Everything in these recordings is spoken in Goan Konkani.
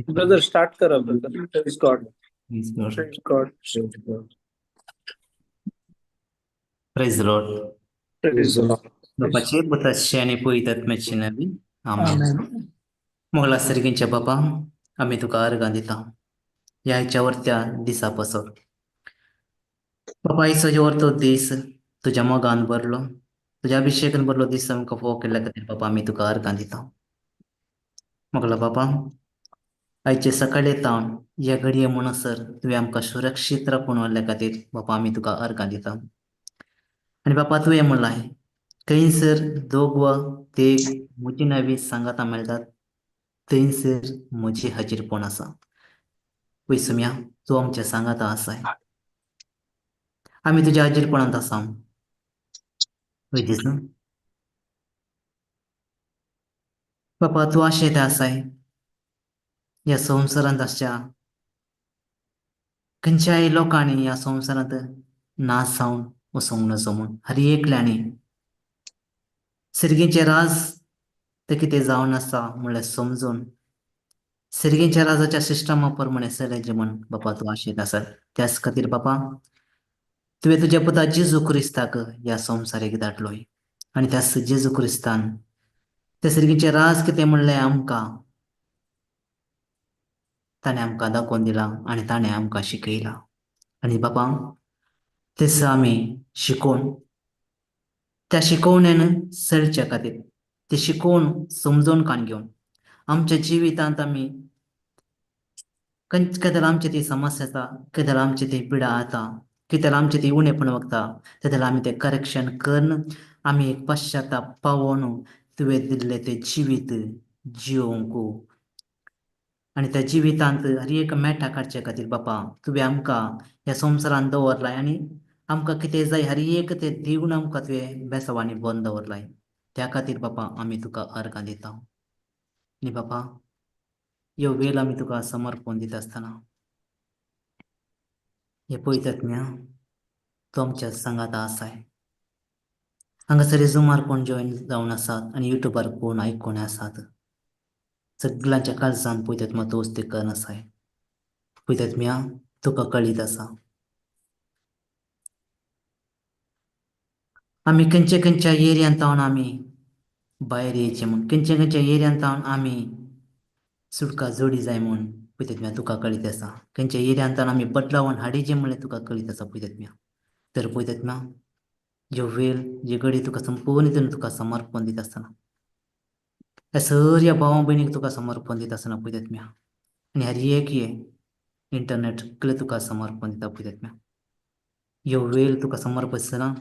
ब्रदर स्टार्ट करा brother. Praise God. Praise God. Praise Lord. Praise Lord. बापाचे पुताचे आनी पवित्र आत्म्याचे नांवी आमेन. आमेन. मोगला सर्गींच्या बापा, आमी तुका अर्गां दिता ह्या हेच्या वरत्या दिसा पासत. बापा, आयचो ह्यो वरतो दीस तुज्या मोगान भरलो, तुज्या अभिशेकान भरलो दीस आमकां फोव केल्ल्या खातीर बापा आमी तुका अर्गां दिता. मोगला बापा, आयचे सकाळी तावन ह्या घडये म्हणसर तुवें आमकां सुरक्षीत राखून व्हरल्या खातीर बापा आमी तुका अर्गां दिता. आनी बापा तुवें म्हणलां, थंयसर दोग वा तेग म्हजी नवी सांगातां मेळटात थंयसर म्हजी हाजीरपण आसा. पळय सुम्या, तूं आमच्या सांगाता आसाय, आमी तुज्या हाजीरपणांत आसा. वय दिसना बापा, तूं आशें आसाय ह्या संवसारांत आसच्या खंयच्याय लोकांनी ह्या संवसारांत नाश जावन वचूंक नजो म्हूण. हर एकल्यांनी सिरगेंचें राज तें कितें जावन आसा म्हणल्यार समजून सिरगेंच्या राजाच्या सिस्टमा प्रमाणे चलयचें म्हूण बापा तूं आशेत आसा. त्याच खातीर बापा तुवें तुज्या पुता जेजू क्रिस्ताक ह्या संवसारीक धाडलोय आनी त्याच जेजू क्रिस्तान त्या सिरगेंचें राज कितें म्हणलें आमकां ताणें आमकां दाखोवन दिलां आनी ताणें आमकां शिकयलां. आनी बापा तेच आमी शिकोवन त्या शिकवणेन चलच्या खातीर ते शिकोवन समजून काण घेवन आमच्या जिवितांत आमी केदळ आमची ती समस्या येता, केदळ आमची ती पिडा येता, कित्याक आमची ती उणेपण वगता, तेदळ आमी तें करेक्शन करून आमी एक पश्चाताप पावोवन तुवें दिल्लें तें जिवीत जियोवंक आनी त्या जिवितांत हर एक मेटा काडचे खातीर बापा तुवें आमकां ह्या संवसारांत दवरलाय आनी आमकां कितें जाय हर एक तें दिवन आमकां तुवें बेसांवांनी बंद दवरलाय. त्या खातीर बापा आमी तुका अर्गां दिता. आनी बापा ह्यो वेळ आमी तुका समर्पण दिता आसतना हे पळयतात तूं आमच्या सांगाता आसाय. हांगासर झुमार कोण जॉयन जावन आसात आनी युट्यूबार कोण आयकोन आसात, सगळ्यांच्या काळजान पळयतात मात तूं ते कर आसाय. पळयतात म्या तुका कळीत आसा आमी खंयच्या खंयच्या एरियांत तावन आमी भायर येयचें म्हूण, खंयच्या खंयच्या एरियांत तावन आमी सुटका जोडी जाय म्हूण पळयतात म्या तुका कळीत आसा. खंयच्या एरियांत तावन आमी बदलावण हाडीचें म्हणल्यार तुका कळीत आसा. पळयतात म्या तर पळयतात म्या ह्यो वेळ जी घडी तुका संपूर्ण हितून तुका समर्पण दिता आसतना ह्या सर ह्या भावा भयणीक तुका समर्पण दिता आसतना पळयतात म्या आनी हर एक हे इंटरनेट सगळें तुका समर्पण दिता. पळयतात म्या ह्यो वेळ तुका समर्पण आसतना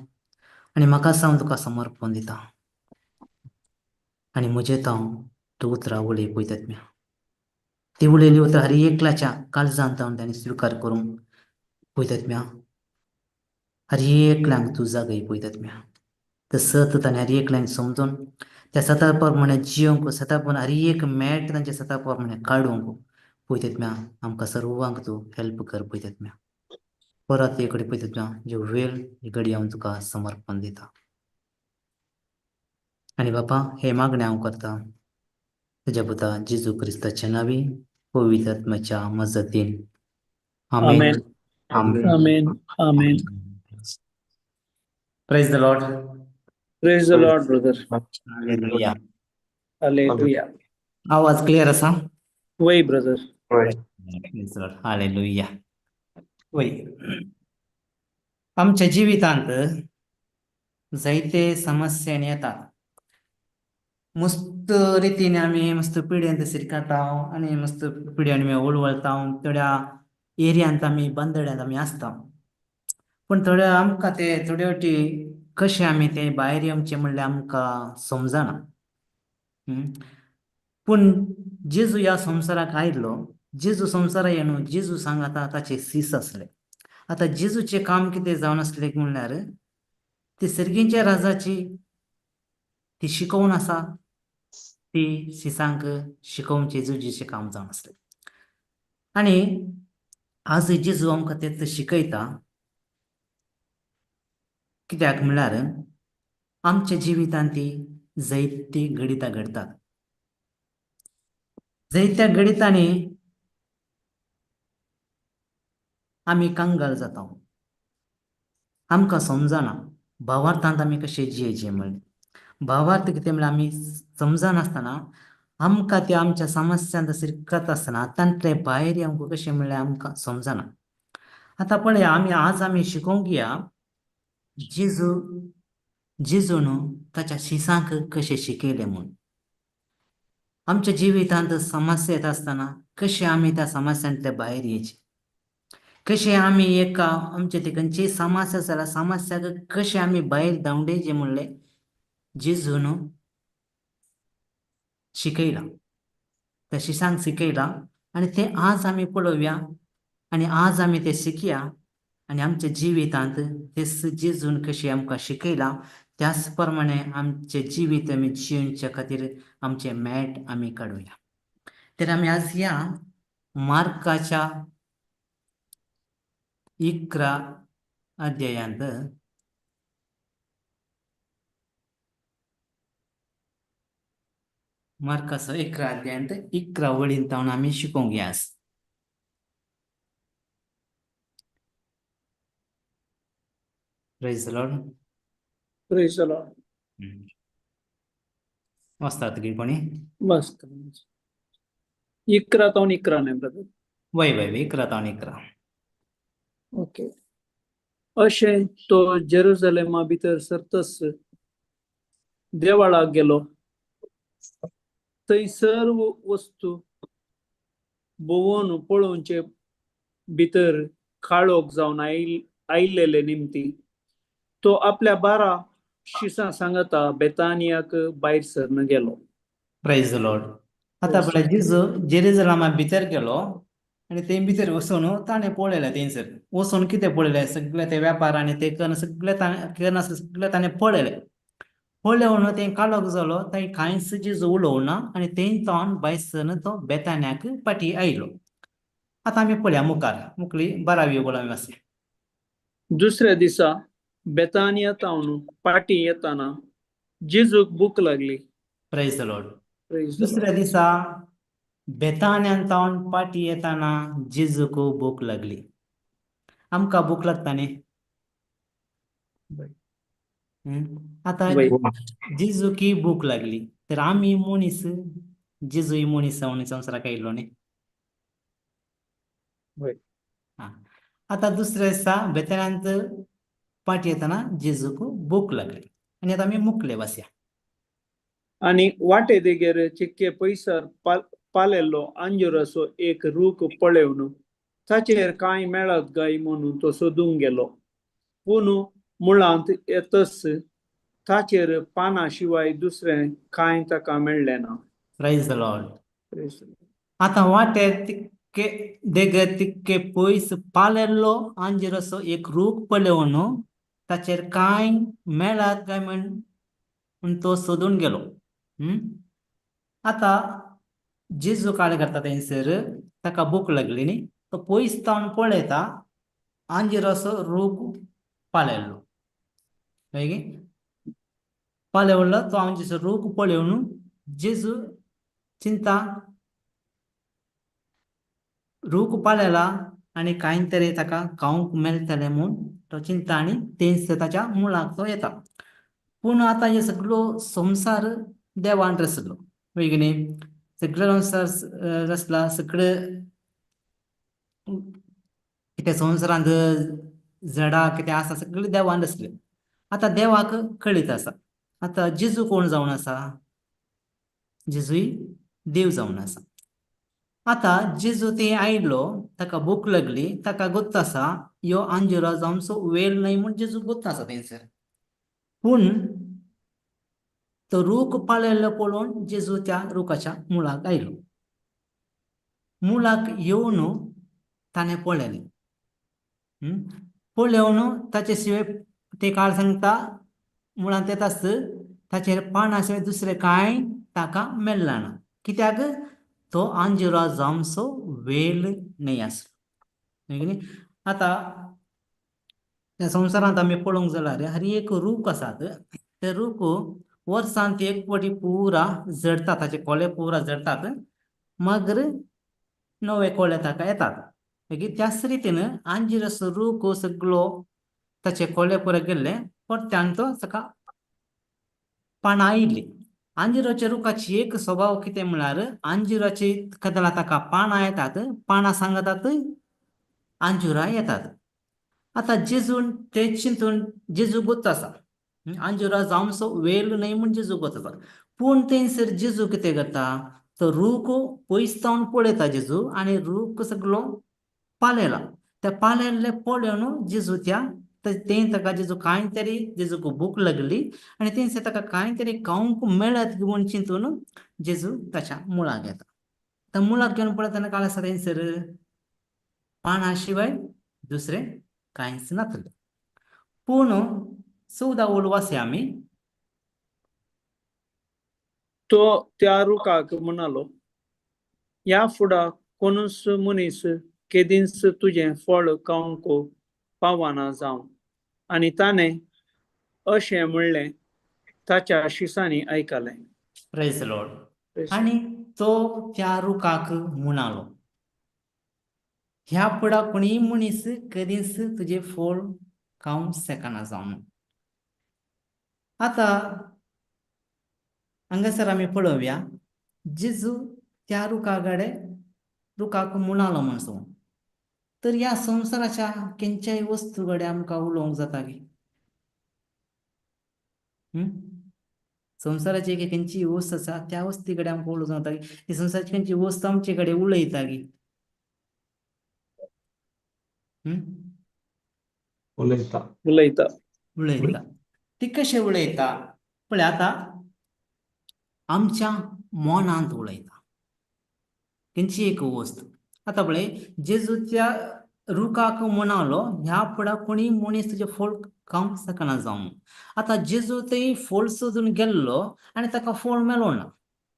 आनी म्हाका सावन तुका समर्पण दिता आनी म्हजें तांव तूं उतरां उलय. पळयतात म्या ती उलयली उतरां हर एकल्याच्या काळजांत तावन तांणी स्विकार करूंक. पळयतात म्या हर एकल्यांक तूं जागय. पळयतात म्या तर सत ताणें हर एकल्यान समजून त्या सता प्रमाणे जियोंक, सता प्रमाणे हर एक मेट तांच्या सता प्रमाणे काडूंक. पळयतात म्या आमकां सर्वांक तूं हेल्प कर. पळयतात म्या परत एक कडेन पळयतात म्या ज्यो वेळ ही घडी हांव तुका समर्पण दिता. आनी बापा हे मागणें हांव करता तुज्या पुता जेजू क्रिस्ताच्या नांवी पवित्र आत्म्याच्या मजतीन. आमेन. आमेन. आमेन. आमेन. Praise the Lord. Praise the Lord brother. Hallelujah. Hallelujah. आवाज क्लियर आसा? वय brother. Praise the Lord. Hallelujah. वय आमच्या जिवितांत जायते समस्यांनी येतात. मस्त रितीन आमी मस्त पिड्यान सिरकाता आनी मस्त पिड्यान आमी वळवळता. थोड्या एरियांत आमी बंदड्यांत आमी आसता, पूण थोड्या आमकां ते थोड्यो वाटी कशें आमी ते भायर येवचें म्हणल्यार आमकां समजना. पूण जेजू ह्या संवसाराक आयलो, जेजू संवसारा येवन जेजू सांगाता ताचे सीस आसले. आतां जेजूचें काम कितें जावन आसलें म्हणल्यार ती सर्गींच्या राजाची ती शिकोवन आसा, ती शिसांक शिकोवचें जेजूचें काम जावन आसलें. आनी आज जेजू आमकां तेच शिकयता, कित्याक म्हणल्यार आमच्या जिवितांत ती जायतीं घडितां घडतात. जायत्या घडितांनी आमी कंगाल जाता, आमकां समजना भावार्थांत आमी कशें जियेचें म्हणलें. भावार्थ कितें म्हणल्यार आमी समजनासतना आमकां त्या आमच्या समस्यांत सिरकत आसतना तांतले भायर आमकां कशें म्हणल्यार आमकां समजना. आतां पळया आमी आज आमी शिकोवंक या जेजू जेजून ताच्या शिसांक कशें शिकयलें म्हूण. आमच्या जिवितांत समस्या येता आसतना कशें आमी त्या समस्यांतले भायर येवचें, कशें आमी एका आमचे ती खंयची समस्या जाल्यार समस्याक कशें आमी भायर धांवडेचें म्हणलें जेजून शिकयलां, त्या शिसांक शिकयलां. आनी तें आज आमी पळोवया आनी आज आमी तें शिकया आनी आमच्या जिवितांत ते जेजून कशें आमकां शिकयलां त्याच प्रमाणे आमचें जिवीत आमी जियेवच्या खातीर आमचें मॅट आमी काडुया. तर आमी आज ह्या मार्काच्या 11 अध्यायांत मार्काचो 11 अध्यायांत 11 वळींत तावन आमी शिकोवंक या आज. Praise the Lord. Praise the Lord. वाचतात की कोणी? मस्त. 11 तावन 11 न्ही ब्रदर? वय वय वय 11 तावन 11. ओके. अशें तो जेरुजलेमा भितर सरतच देवळाक गेलो, थंय सर्व वस्तू भोंवून पळोवचे भितर काळोख जावन आयिल्लेले निमती तो आपल्या 12 शिसां सांगता बेतानियाक भायर सरन गेलो. Praise the Lord. आतां पळय जेजू जेरुजलेमा भितर गेलो आनी थंय भितर वचून ताणें पळयलें, थंयसर वचून कितें पळयलें सगळें ते व्यापार आनी ते करून सगळें ताणें करून आसलें सगळें ताणें पळयलें. पळोवन थंय काळोख जालो, थंय कांयच जेजू उलोवना आनी थंय तो भायर सरन तो बेतान्याक फाटीं आयलो. आतां आमी पळया मुखार मुखली 12वी वळ आमी वाचया. दुसऱ्या दिसा बेतानिया तावन पाटी येताना जेजूक भूक लागली. Praise the Lord. Praise the Lord. दुसऱ्या दिसा बेतान्यान तावन पाटी येताना जेजूक भूक लागली. आमकां भूक लागता न्ही? आतां जेजूक भूक लागली तर आमी मनीस, जेजूय मनीस जावन संवसाराक आयिल्लो न्ही? आतां दुसऱ्या दिसा बेतान्यांत पाटी येताना जेजूक भूक लागली आनी आतां आमी मुकले वाचया. आनी वाटे देगेर चिक्के पयसर पालेल्लो अंजुराचो एक रूख पळेवन ताचेर कांय मेळत काय म्हणून तो सोदूंक गेलो, पूण मुळांत येतच ताचेर पानां शिवाय दुसरें कांय ताका मेळ्ळें ना. Praise the Lord. आतां वाटे तिक्के देगेर तिक्के पयस पालेल्लो अंजिराचो एक रूख पळोवन ताचेर कांय मेळत काय म्हण तो सोदून गेलो. आतां जेजू काळ करता थंयसर ताका भूक लागली न्ही, तो पयस तावन पळयता अंजिराचो रूख पालेल्लो, मागीर पालेवलो तो अंजिराचो रूख पळोवन जेजू चिंता रूख पालेला आनी कांय तरी ताका खावंक मेळटलें म्हूण तो चिंता आनी तेंच ताच्या मुळाक तो येता. पूण आतां हे सगळो संवसार देवान रचलो, वय की न्ही? सगळो संवसार रचला, सगळे कितें संवसारांत झाडां कितें आसा सगळें देवान रचलें. आतां देवाक कळीत आसा. आतां जेजू कोण जावन आसा? जेजूय देव जावन आसा. आतां जेजू थंय आयलो, ताका भूक लागली, ताका गोत्त आसा ह्यो आंजुरा जावचो वेळ न्हय म्हूण जेजू गोत्त आसा थंयसर. पूण तो रूख पाळयल्लो पळोवन जेजू त्या रुखाच्या मुळाक आयलो. मुळाक येवन ताणें पळयलें. पळोवन ताचे शिवाय ते काळ सांगता मुळांत येता आसता ताचेर पानां शिवाय दुसरें कांय ताका मेळ्ळें ना. कित्याक? तो आंजुरा जावचो वेळ न्हय आसलो. न्ही? आतां ह्या संवसारांत आमी पळोवंक जाल्यार हर एक रूख आसात, ते रूख वर्सांत एक फावटी पुरा झडटा, ताचे कोले पुरा झडटात, मागीर नवे कोले ताका येतात. मागीर त्याच रितीन आंजिराचो रूख सगळो ताचे कोले पुरा गेल्ले, परत्यान तो ताका पानां आयिल्लीं. आंजिराच्या रुखाची एक स्वभाव कितें म्हळ्यार आंजिराची कदला ताका पानां येतात, पानां सांगतात आंजुरां येतात. आतां जेजून ते चिंतून जेजू गोत्त आसा आंजुरा जावचो वेळ न्हय म्हूण जेजू गोत्त आसा. पूण थंयसर जेजू कितें करता, तो रूख पयस जावन पळयता जेजू आनी रूख सगळो पालेला. त्या पालेल्ले पळोवन जेजू त्या तें ताका जेजू कांय तरी जेजूक भूक लागली आनी थंयसर ताका कांय तरी खावंक मेळत म्हूण चिंतून जेजू ताच्या मुळाक येता. त्या मुळाक घेवन पळयतना काय आसा थंयसर पानां शिवाय दुसरें कांयच नातलें. पूण 14 ओळ वाचया आमी. तो त्या रुखाक म्हणालो, ह्या फुडा कोणूच मनीस केदींच तुजें फळ खावंक पावना जावं. आनी ताणें अशें म्हणलें ताच्या शिसांनी आयकलें. Praise lord. आनी तो त्या रुखाक म्हणालो, ह्या फुडा कोणीय मनीस कदींच तुजें फळ खावंक शकना जावन. आतां हांगासर आमी पळोवया जेजू त्या रुखा कडेन रुखाक म्हणालो म्हण सांगून. तर ह्या संवसाराच्या खंयच्याय वस्तू कडेन आमकां उलोवंक जाता की? संवसाराची एक खंयची वस्त आसा त्या वस्ती कडेन आमकां उलोवंक जाता की? ती संवसाराची खंयची वस्त आमचे कडेन उलयता की? उलयता. उलयता. उलयता. ती कशें उलयता पळय, आतां आमच्या मनांत उलयता खंयची एक वस्त. आतां पळय जेजू त्या रुखाक म्हणालो ह्या फुडा कोणी मनीस तुजें फळ खावंक शकना जावं. आतां जेजू थंय फळ सोदून गेल्लो आनी ताका फळ मेळो ना,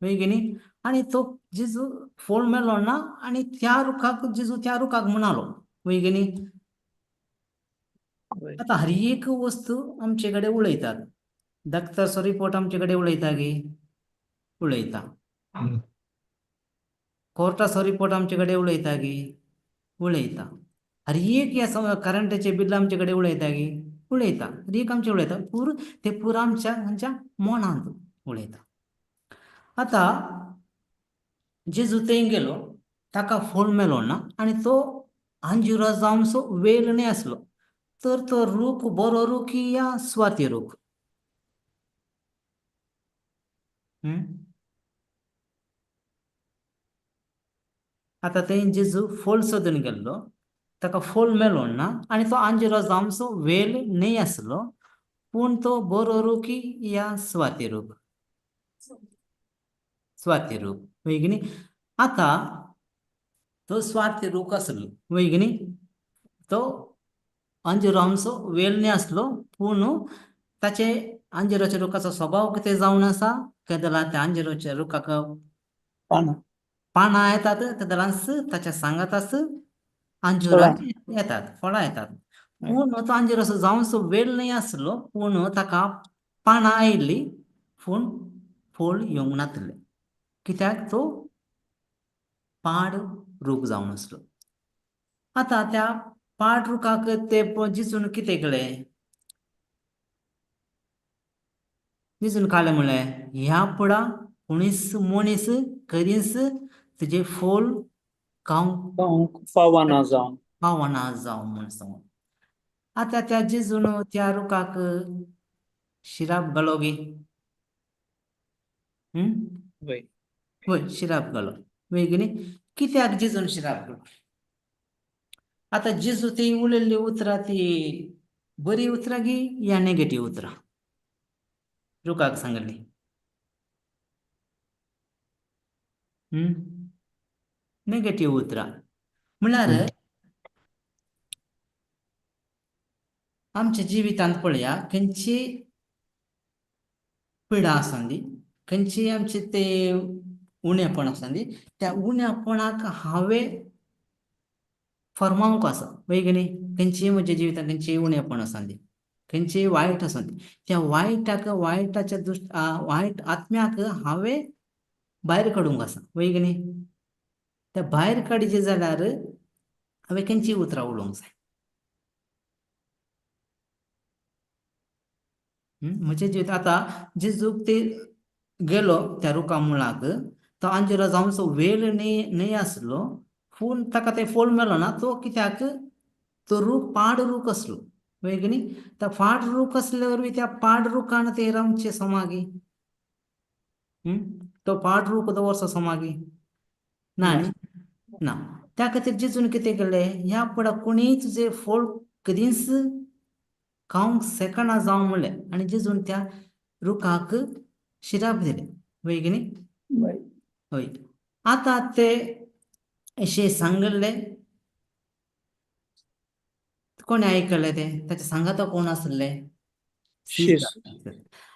वय न्ही? आनी तो जेजू फळ मेळो ना आनी त्या रुखाक जेजू त्या रुखाक म्हणालो, वय न्ही? आतां हर एक वस्तू आमचे कडेन उलयतात. डॉक्टरचो रिपोर्ट आमचे कडेन उलयता गी? उलयता. कोर्टाचो रिपोर्ट आमचे कडेन उलयता गी? उलयता. हर एक ह्या करंटाचे बिल आमचे कडेन उलयता गी? उलयता. हर एक आमचे उलयता. पूर ते पूर आमच्या आमच्या मनांत उलयता. आतां जेजू थंय गेलो, ताका फळ मेळो ना आनी तो आंजुरा जावचो वेळ न्हय आसलो. तर तो रूख बरो रूख या स्वाती रूख? आतां थंय जेजू फळ सोदून गेल्लो, ताका फळ मेळो ना आनी तो आंजिरो जावचो वेळ न्हय आसलो. पूण तो बरो रूख या स्वाती रूख? स्वाती रूख, वय की न्ही? आतां तो स्वाती रूख आसलो, वय की न्ही? तो अंजिरो आमचो वेळ न्हय आसलो, पूण ताचे अंजिराच्या रुखाचो स्वभाव कितें जावन आसा, केदला त्या अंजिराच्या रुखाक पानां पानां येतात, तेदलांच ताच्या सांगाताच अंजुरां येतात, फळां येतात. पूण तो अंजीर असो जावचो वेळ न्हय आसलो, पूण ताका पानां आयिल्लीं, पूण फळ येवंक नातलें. कित्याक? तो पाड रूख जावन आसलो. आतां त्या पाड रुखाक ते जिजून कितें केलें, जिजून काडलें म्हणलें ह्या फुडा कोणीच मनीस कदीच तुजें फळ खावंक पावना जावं, पावना जावं म्हूण सांगून. आतां त्या जेजून त्या रुखाक शिराप घालो गी? वय. वय शिराप घालो वय की न्ही? कित्याक जेजून शिराप घालो? आतां जेजू ती उलयल्ली उतरां ती बरी उतरां गी या नेगेटीव उतरां रुखाक सांगली? नेगेटीव उतरां म्हणल्यार आमच्या जिवितांत पळया खंयची पिडा आसना दी, खंयची आमचे ते उणेपण आसना दी, त्या उणेपणाक हांवें फर्मावंक आसा वय की न्ही? खंयचीय म्हज्या जिवितांत खंयचीय उणेपण आसना दी, खंयचीय वायट आसना दी, त्या वायटाक वायटाच्या दुश्ट वायट आत्म्याक हांवें भायर काडूंक आसा वय की न्ही? त्या भायर काडचें जाल्यार हांवें खंयची उतरां उलोवंक जाय? म्हजें जिवीत आतां जेजूक ते गेलो त्या रुखा मुळाक, तो अंजिरा जावचो वेळ न्हय न्हय आसलो, पूण ताका तें फळ मेळ्ळो ना. तो कित्याक तो रूख पाड रूख आसलो वय की न्ही? त्या पाड रूख आसले वरवीं त्या पाड रुखान ते रावचे समागी, तो पाड रूख दवरचो समागी ना न्ही? ना. त्या खातीर जेजून कितें केलें, ह्या फुडें कोणीय तुजें फळ कदींच खावंक शकना जावं म्हणलें आनी जेजून त्या रुखाक शिराप दिलें वय की न्ही? हय. आतां ते अशें सांगल्लें कोणें आयकलें तें? ताच्या सांगाता कोण आसले?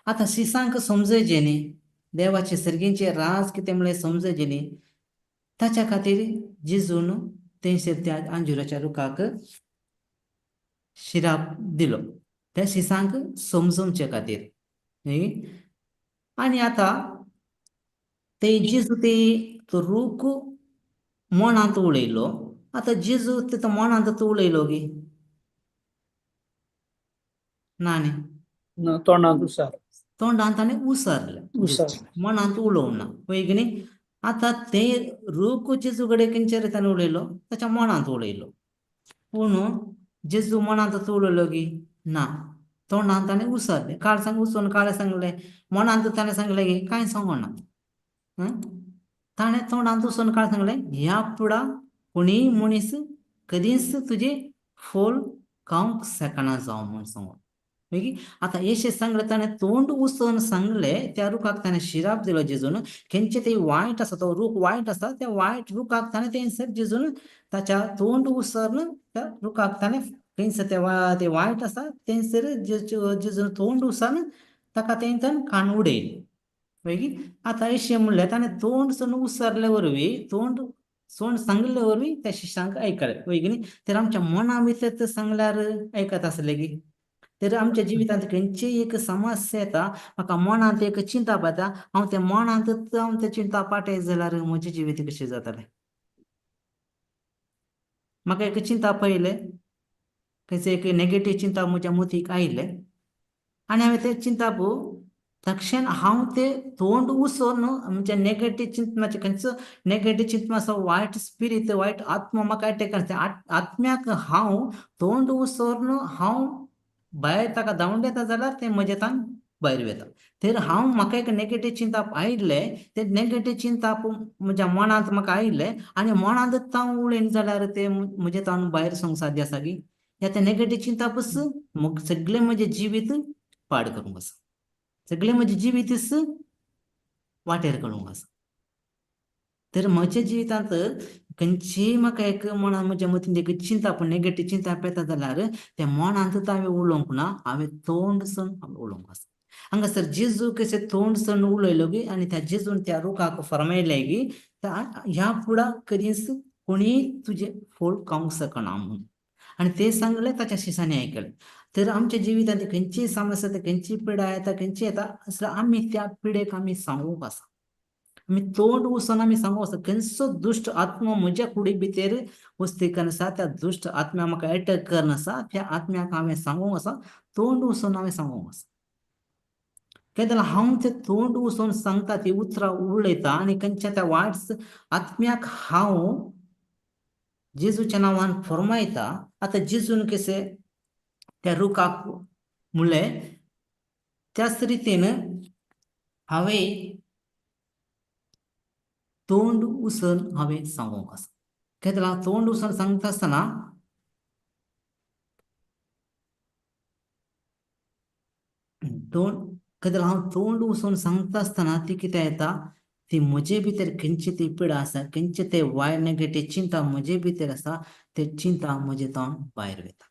आतां शिसांक समजचें न्ही, देवाचे सर्गींचे राज कितें म्हणलें समजचें न्ही, ताच्या खातीर जेजून थंयसर त्या अंजुराच्या रुखाक शिराप दिलो त्या शिसांक समजोवचे खातीर न्ही. आनी आतां ते जेजू ते तो रूख मणांत उडयलो. आतां जेजू ते मणांत तो उडयलो गी ना न्ही? ना, तोंडांत उसार तोंडांत ताणें उसरलें, मनांत उलोवंक ना वय की न्ही? आतां ते रूख जेजू कडेन खंयच्या रितीन उलयलो? ताच्या मनांत उलयलो. पूण जेजू मनांत तो उलयलो की ना, तोंडांत ताणें उसरलें. काळ सांग उसोन काळ सांगलें, मनांत ताणें सांगलें की कांय सांगना. ताणें तोंडांत उसोन काळ सांगलें, ह्या फुडा कोणीय मनीस कदींच तुजें फळ खावंक शकना जावं म्हूण सांगून. मागीर आतां येशें सांगलें, ताणें तोंड उसोन सांगलें, त्या रुखाक ताणें शिराप दिलो जेजून. खंयचें ते वायट आसा, तो रूख वायट आसा, त्या वायट रुखाक ताणें थंयसर जेजून ताच्या तोंड उसरून त्या रुखाक ताणें खंयसर ते वायट आसा थंयसर जेजून तोंड उसरून ताका थंयच्यान कान उडयलें. मागीर आतां येशें म्हणलें, ताणें तोंड सून उसरले वरवीं, तोंड सोंड सांगले वरवीं त्या शिश्यांक आयकलें वय की न्ही? तर आमच्या मना भितर तें सांगल्यार आयकत आसलें की? तर आमच्या जिवितांत खंयचीय एक समस्या येता, म्हाका मनांत एक चिंता येता, हांव त्या मनांतच हांव तें चिंता पाटयत जाल्यार म्हजें जिवीत कशें जातलें? म्हाका एक चिंता पयलें, खंयचें एक नेगेटीव चिंता म्हज्या मतीक आयलें आनी हांवें तें चिंताप तक्षण हांव तें तोंड उसोन म्हज्या नेगेटीव चिंतनाचें खंयचो नेगेटीव चिंतना आसा, वायट स्पिरीट वायट आत्मा म्हाका एटॅक करता, आत्म्याक हांव तोंड उसोन हांव भायर ताका धांवडायता जाल्यार तें म्हजें तान भायर वता. तर हांव म्हाका एक नेगेटीव चिंताप आयिल्लें, तें नेगेटीव चिंताप म्हज्या मनांत म्हाका आयिल्लें आनी मनांतच हांव उलयन जाल्यार तें म्हजें तान भायर सरूंक साध्य आसा की? ह्या तें नेगेटीव चिंतापच सगळें म्हजें जिवीत पाड करूंक आसा, सगळें म्हजें जिवीतच वाटेर काडूंक आसा. तर म्हज्या जिवितांत खंयचीय म्हाका एक मनान म्हज्या मतींत एक चिंता पण नेगेटीव चिंता येता जाल्यार त्या मनांतच हांवें उलोवंक ना, हांवें तोंड सून उलोवंक आसा. हांगासर जेजू कशें तोंड सून उलयलो गी आनी त्या जेजून त्या रुखाक फरमायलें की ह्या फुडां कदींच कोणीय तुजें फळ खावंक शकना म्हणून. आनी तें सांगलें ताच्या शिसांनी आयकलें. तर आमच्या जिवितांत खंयचीय समस्या येता, खंयची पिडा येता, खंयची येता आसल्यार आमी त्या पिडेक आमी सांगूंक आसा, आमी तोंड उसोन आमी सांगूंक आसा. खंयचो दुश्ट आत्मा म्हज्या कुडी भितर वस्ती करून आसा, त्या दुश्ट आत्म्या म्हाका एटॅक करून आसा, त्या आत्म्याक हांवें सांगूंक आसा, तोंड उसोन हांवें सांगूंक आसा. कितें जाल्यार हांव तें तोंड उसोन सांगता, ती उतरां उलयता आनी खंयच्या त्या वायट आत्म्याक हांव जेजूच्या नांवान फरमायता. आतां जेजून कशें त्या रुखाक म्हणलें त्याच रितीन हांवें तोंड उसण हांवें सांगूंक आसा. केदला तोंड उसण सांगता आसतना तोंड केदला हांव तोंड उसण सांगता आसतना ती कितें येता, ती म्हजे भितर खंयची ती पिडा आसा, खंयचे ते वायट नेगेटीव चिंता म्हजे भितर आसा, ते चिंता म्हजे तोंड भायर वता.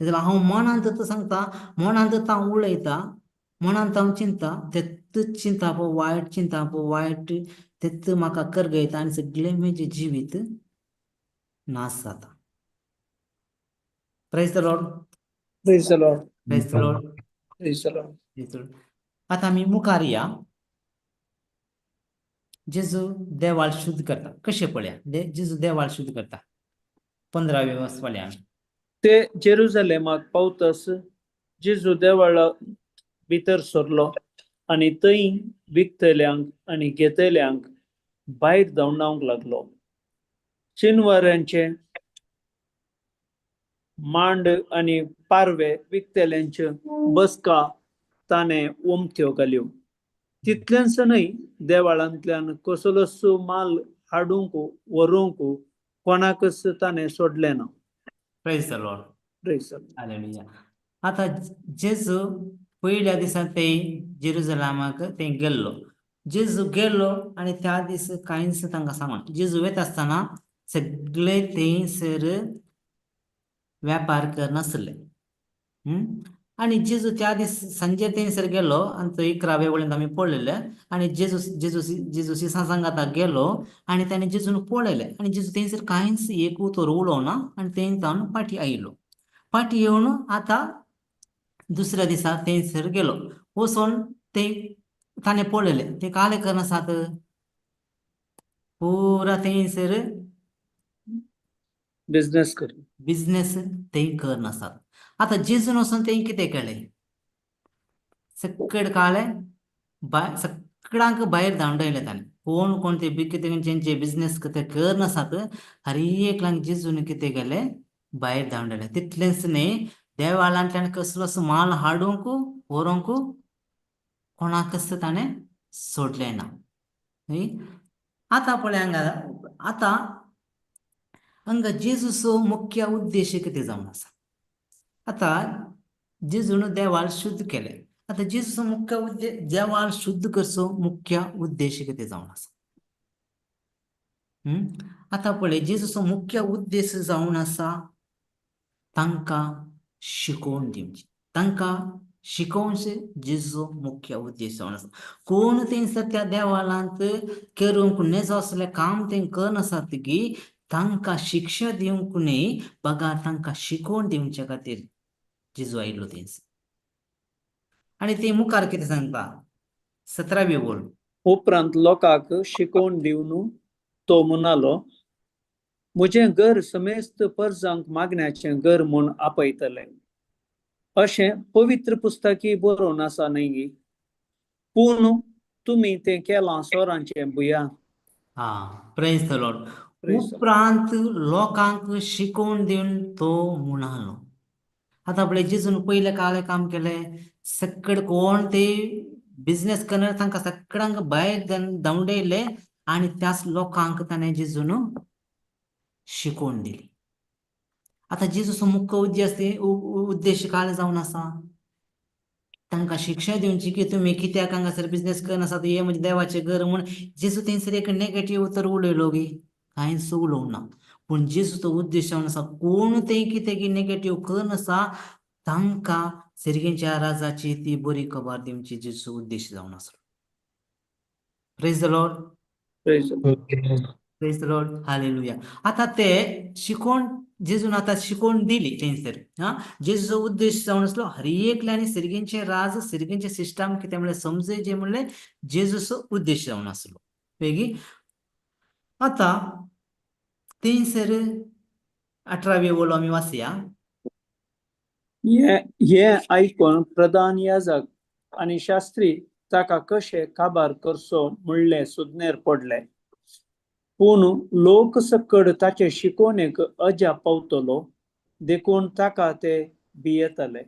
तेन्ना हांव मनांत तो सांगता, मनांत हांव उलयता, मनांत हांव चिंता, तेत चिंता वायट चिंता वायट तेत म्हाका करगयता आनी सगळें म्हजें जिवीत नाश जाता. Praise the Lord. Praise the Lord. Praise the Lord. Praise the Lord. Praise the Lord. आतां आमी मुखार या. जेजू देवाळ शुद्ध करता कशें पळया, जेजू देवाळ शुद्ध करता. 15वे वर्स पळया. ते जेरुजलेमाक पावतस जेजू देवळा भितर सरलो आनी थंय विकतल्यांक आनी घेतल्यांक भायर धांवडावंक लागलो. शेनवारांचे मांड आनी पारवे विकतल्यांच्यो बसका ताणें ओमथ्यो घाल्यो. तितलेंच न्हय, देवळांतल्यान कसलोच माल हाडूंक व्हरूंक कोणाकच ताणें सोडलें ना. Praise the Lord. Praise the Lord. Hallelujah. आतां जेजू पयल्या दिसा ते जेरुजलामाक ते गेल्लो. जेजू गेल्लो आनी त्या दीस कांयच तांकां सांगना. जेजू वयता आसतना सगळे थंयसर व्यापार करनासले. आनी जेजू त्या दीस सांजे थंयसर गेलो आनी तो 11व्या वळींत आमी पळयलें. आनी जेजू जेजू जेजू शिसां सांगाता गेलो आनी ताणें जेजून पळयलें आनी जेजू थंयसर कांयच एक उतर उलोवना आनी थंय तावन फाटीं आयलो. फाटीं येवन आतां दुसऱ्या दिसा थंयसर गेलो. वचोन ते ताणें पळयलें ते काले करनासात, पुरा थंयसर बिझनेस कर बिझनेस थंय करनासात. आतां जेजून वचून थंय कितें केलें, सकड काळें सगळ्यांक भायर धांवडायलें ताणें. कोण कोण ते कितें जेंचे बिझनेस ते करनासात हर एकल्यांक जेजून कितें केलें, भायर धांवडायलें. तितलेंच न्हय, देवाळांतल्यान कसलोच माल हाडूंक व्हरूंक कोणाकच ताणें सोडलें ना. आतां पळय हांगा, आतां हांगा जेजूचो मुख्य उद्देश कितें जावन आसा. आतां जेजून देवाळ शुद्ध केलें. आतां जेजूचो मुख्य उद्देश देवाळ शुद्ध करचो मुख्य उद्देश कितें जावन आसा. आतां पळय जेजूचो मुख्य उद्देश जावन आसा तांकां शिकोवन दिवची, तांकां शिकोवचें जेजूचो मुख्य उद्देश जावन आसा. कोण थंयसर त्या देवाळांत करूंक नेजो असलें काम तें करनासात की तांकां शिक्षा दिवंक न्हय, बगार तांकां शिकोवन दिवचे खातीर जेजू आयिल्लो थंयसर. आनी ते मुखार कितें सांगता, 17वी बोल. उपरांत लोकांक शिकोवन दिवन तो म्हणालो, म्हजें घर समेस्त परजांक मागण्याचें घर म्हूण आपयतले अशें पवित्र पुस्तकी बरोवन आसा न्हय, पूण तुमी तें केलां सोरांचें भुया. हा, प्रेज the Lord. उपरांत लोकांक शिकोवन दिवन तो म्हणालो. आतां पळय जेजून पयलें काळें काम केलें, सकड कोण ते बिझनेस करणार तांकां सगळ्यांक भायर धांवडायले आनी त्याच लोकांक ताणें जेजून शिकोवन दिली. आतां जेजूचो मुख्य उद्देश उद्देश काय जावन आसा, तांकां शिक्षा दिवची की तुमी कित्याक हांगासर बिझनेस करनासात, हें म्हणजे देवाचें घर म्हूण. जेजू थंयसर एक नेगेटीव उतर उलयलो गी, कांयच उलोवंक ना. पूण जेजूचो उद्देश जावन आसा कोण ते कितें की नेगेटीव करनासा तांकां सिरगेंच्या राजाची ती बरी खबर दिवची जेजूचो उद्देश जावन आसा. Praise the Lord. Praise the Lord. Hallelujah. आतां ते शिकोवन जेजून आतां शिकोवन दिली थंयसर. हा, जेजूचो उद्देश जावन आसलो हर एकल्यानी सिरगेंचें राज सिरगेंचें सिस्टम कितें म्हणलें समजयचें म्हणलें जेजूचो उद्देश जावन आसलो. मागीर आतां थंयसर 18वी ओळ आमी वाचया. हे आयकून प्रधान याजक आनी शास्त्री ताका कशें काबार करचो म्हणलें सुदनेर पडले. पूण लोक सकड ताचे शिकोवणेक अजाप पावतलो देखून ताका ते भियेतले.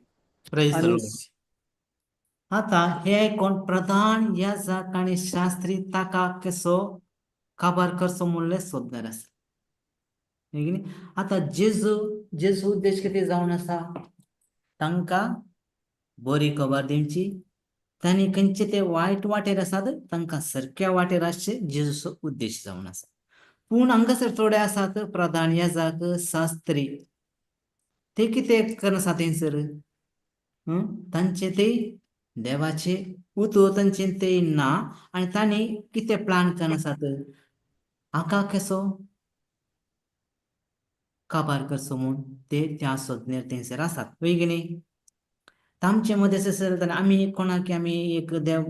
आतां हे आयकून प्रधान याजक आनी शास्त्री ताका कसो काबार करचो म्हणलें सोदणार आसा की न्ही. आतां जेजू जेजू उद्देश कितें जावन आसा, तांकां बरी खबर दिवची, तांणी खंयचे ते वायट वाटेर आसात तांकां सारक्या वाटेर आसचे जेजूचो उद्देश जावन आसा. पूण हांगासर थोडे आसात प्रधान याजक शास्त्री, ते कितें करनासा थंयसर, तांचे ते देवाचे उतर तांचे ते ना आनी तांणी कितें प्लान करनासात, हाका कसो काबार करचो म्हूण ते त्या सोदनेर थंयसर आसात वय की न्ही. तांचे मदें आसले आमी कोणाक आमी एक देव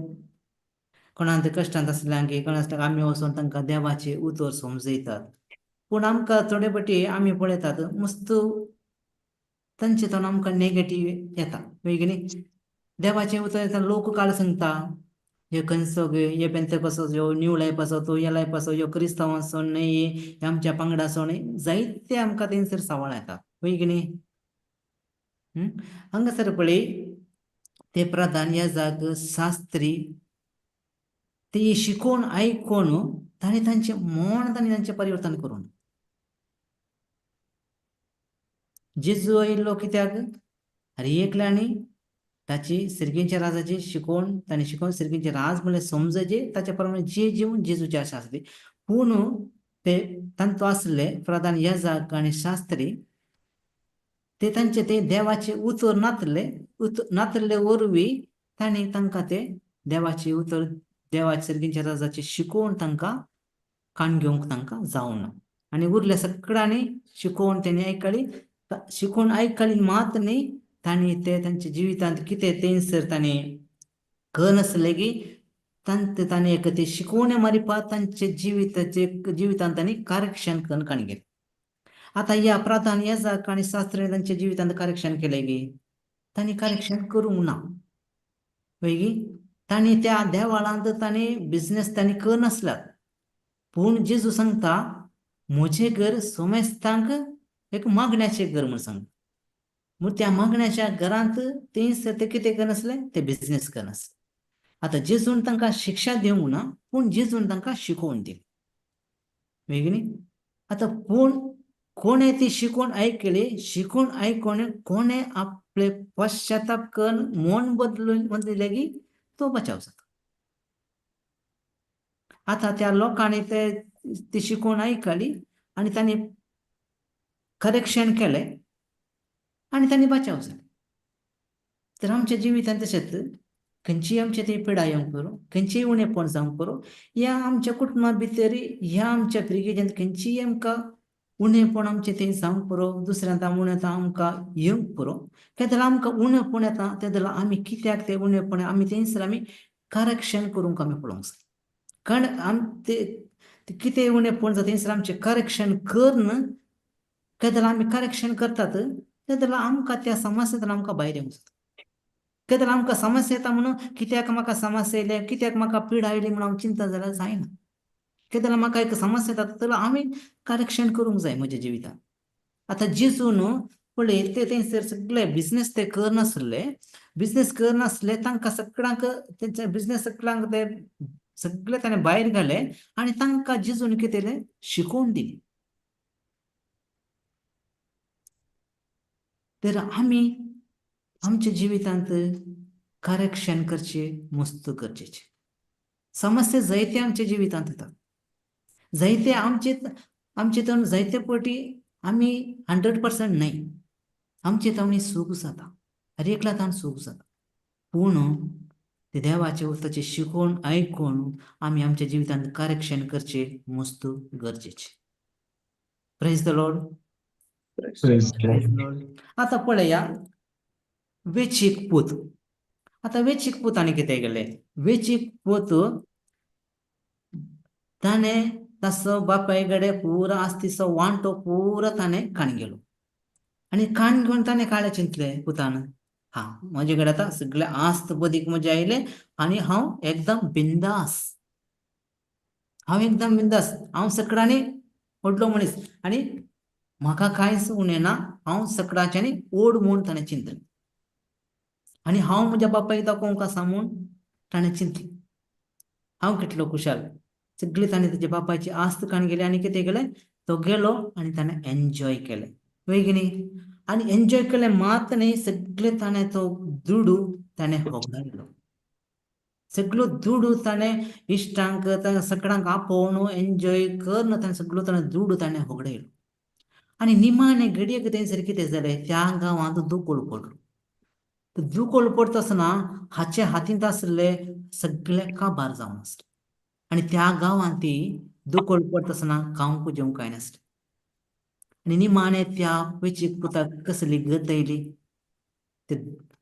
कोणाक कश्टांत आसल्या की कोण आसल्यार आमी वचोन तांकां देवाचें उतर समजयतात, पूण आमकां थोडे फावटी आमी पळयतात मस्त तांचे तोंड आमकां नेगेटीव येता वय की न्ही. देवाचें उतर येता लोक काल सांगता हे खंयचो गे, हे पेंतेकोसाचो, ह्यो न्यू लायफाचो, तो ह्या लायफाचो, ह्यो क्रिस्तांवाचो न्हय, हे आमच्या पंगडाचो न्हय, जायते आमकां थंयसर सवाळ येतात वय की न्ही. हांगासर पळय ते प्रधान याजक शास्त्री ते शिकोवन आयकोन ताणें तांचें मन तांणी तांचें परिवर्तन करून जेजू आयिल्लो कित्याक, आनी एकल्यांनी ताची सिरगींच्या राजाची शिकोवन ताणें शिकोवन सिरगींचे राज म्हणल्यार समजचे ताच्या प्रमाणे जे जेवन जेजूची आशा आसली. पूण ते तांतू आसले प्रधान याजक आनी शास्त्री ते तांचे ते देवाचे उतर नातले, नातले वरवीं तांणी तांकां ते देवाचे उतर देवाचे सिरगींच्या राजाचे शिकोवन तांकां कान घेवंक तांकां जावना आनी उरल्या सगळ्यांनी शिकोवन तेणी आयकली, शिकोवन आयकली मात न्ही तांणी ते तांच्या जिवितांत कितें थंयसर तांणी करनासलें की तांचे तांणी एक ते शिकोवणे मारिपा तांचे जिविताचे जिवितांत तांणी करेक्शन करून काणी गेलें. आतां ह्या प्रधान याजक आनी शास्त्रीय तांच्या जिवितांत करेक्शन केलें की तांणी करेक्शन करूंक ना वय की तांणी त्या देवाळांत तांणी बिजनेस तांणी करनासल्यात. पूण जेजू सांगता म्हजें घर सोमेस्तांक एक मागण्याचें घर म्हूण सांगता. म्हूण त्या मागण्याच्या घरांत थंयसर ते कितें करनासले, ते बिजनेस करनासले. आतां जेजून तांकां शिक्षा दिवंक ना, पूण जेजून तांकां शिकोवन दिली वय की न्ही. आतां पूण कोणें ती शिकोवन आयकली, शिकोवन आयकोन कोणें आपले पश्चाताप करून मन बदलून बदलले की तो बचाव जाता. आतां त्या लोकांनी ते ती शिकोवन आयकली आनी तांणी करेक्शन केलें आनी तांणी बचाव जाले. तर आमच्या जिवितांत तशेंच खंयचीय आमचे ती पिडा येवंक पुरो, खंयचीय उणेपण जावंक पुरो, ह्या आमच्या कुटुंबा भितर ह्या आमच्या पिळगेच्यान खंयचीय आमकां उणेपण आमचें तें जावंक पुरो, दुसऱ्यांत उणें आमकां येवंक पुरो. तेन्ना आमकां उणेपण येता तेन्ना आमी कित्याक तें उणेपण आमी थंयसर आमी करेक्शन करूंक आमी पळोवंक जाय. कारण आम ते कितें उणेपण जाता थंयसर आमचें करेक्शन करून केन्ना आमी करेक्शन करतात तेन्ना आमकां त्या समस्येंतल्यान आमकां भायर येवंक जाता. केन्ना आमकां समस्या येता म्हणून कित्याक म्हाका समस्या येयल्या, कित्याक म्हाका पिडा आयली म्हणून हांव चिंता जाल्यार जायना. केन्ना म्हाका एक समस्या येता जाल्यार हांवें करेक्शन करूंक जाय म्हज्या जिवितांत. आतां जेजून पळय ते थंयसर सगळे बिजनेस ते करनासले, बिजनेस करनासले तांकां सगळ्यांक तेंचे बिजनेस सगळ्यांक ते सगळे ताणें भायर घाले आनी तांकां जेजून कितें केलें शिकोवन दिली. तर आमी आमच्या जिवितांत करेक्शन करचें मस्त गरजेचें. समस्या जायते आमच्या जिवितांत येतात, जायते आमचे आमचे तण जायते पटी आमी 100% न्हय, आमचे तावणी सूख जाता, हर एकल्या ताण सूख जाता. पूण ते देवाचे उतराचें शिकोवन आयकून आमी आमच्या जिवितांत करेक्शन करचें मस्त गरजेचें. Praise the Lord. Praise the Lord. आतां पळया वेचीक पूत. आतां वेचीक पूत आनी कितें केलें, वेचीक पूत ताणें ताचो बापाय कडेन पुरो आस्तीचो वांटो पुरो ताणें काण गेलो आनी काण घेवन ताणें काळें चिंतलें पुतान, हा म्हजे कडेन आतां सगळें आस्त बदीक म्हजें आयलें आनी हांव एकदम बिंदास, हांव एकदम बिंदास, हांव सगळ्यांनी व्हडलो मनीस आनी म्हाका कांयच उणें ना, हांव सगळ्यांच्यानी ओड म्हूण ताणें चिंतलें आनी हांव म्हज्या बापायक दाखोवंक आसा म्हूण ताणें चिंतलें. हांव कितलो खुशाल. सगळी ताणें तेजे बापायची आस्त काण गेली आनी कितें केलें, तो गेलो आनी ताणें एन्जॉय केलें, वय की न्ही? आनी एन्जॉय केलें मात न्ही, सगळे ताणें तो दुडू ताणें होगडायलो, सगळो दुडू ताणें इश्टांक सगळ्यांक आपोवन एन्जॉय करून ताणें सगळो ताणें दुडू ताणें होगडायलो. आनी निमाणे घडयेक थंयसर कितें जालें, त्या गांवांत दुकोळ पडलो. दुकोळ पडटा आसतना हाचे हातींत आसले सगळे काबार जावन आसले आनी त्या गांवांत ती दुकोळ पडटा आसतना खावंक जेवंक कांय नासलें. आनी निमाणे त्या वेचीक पुताक कसली गत आयली, ते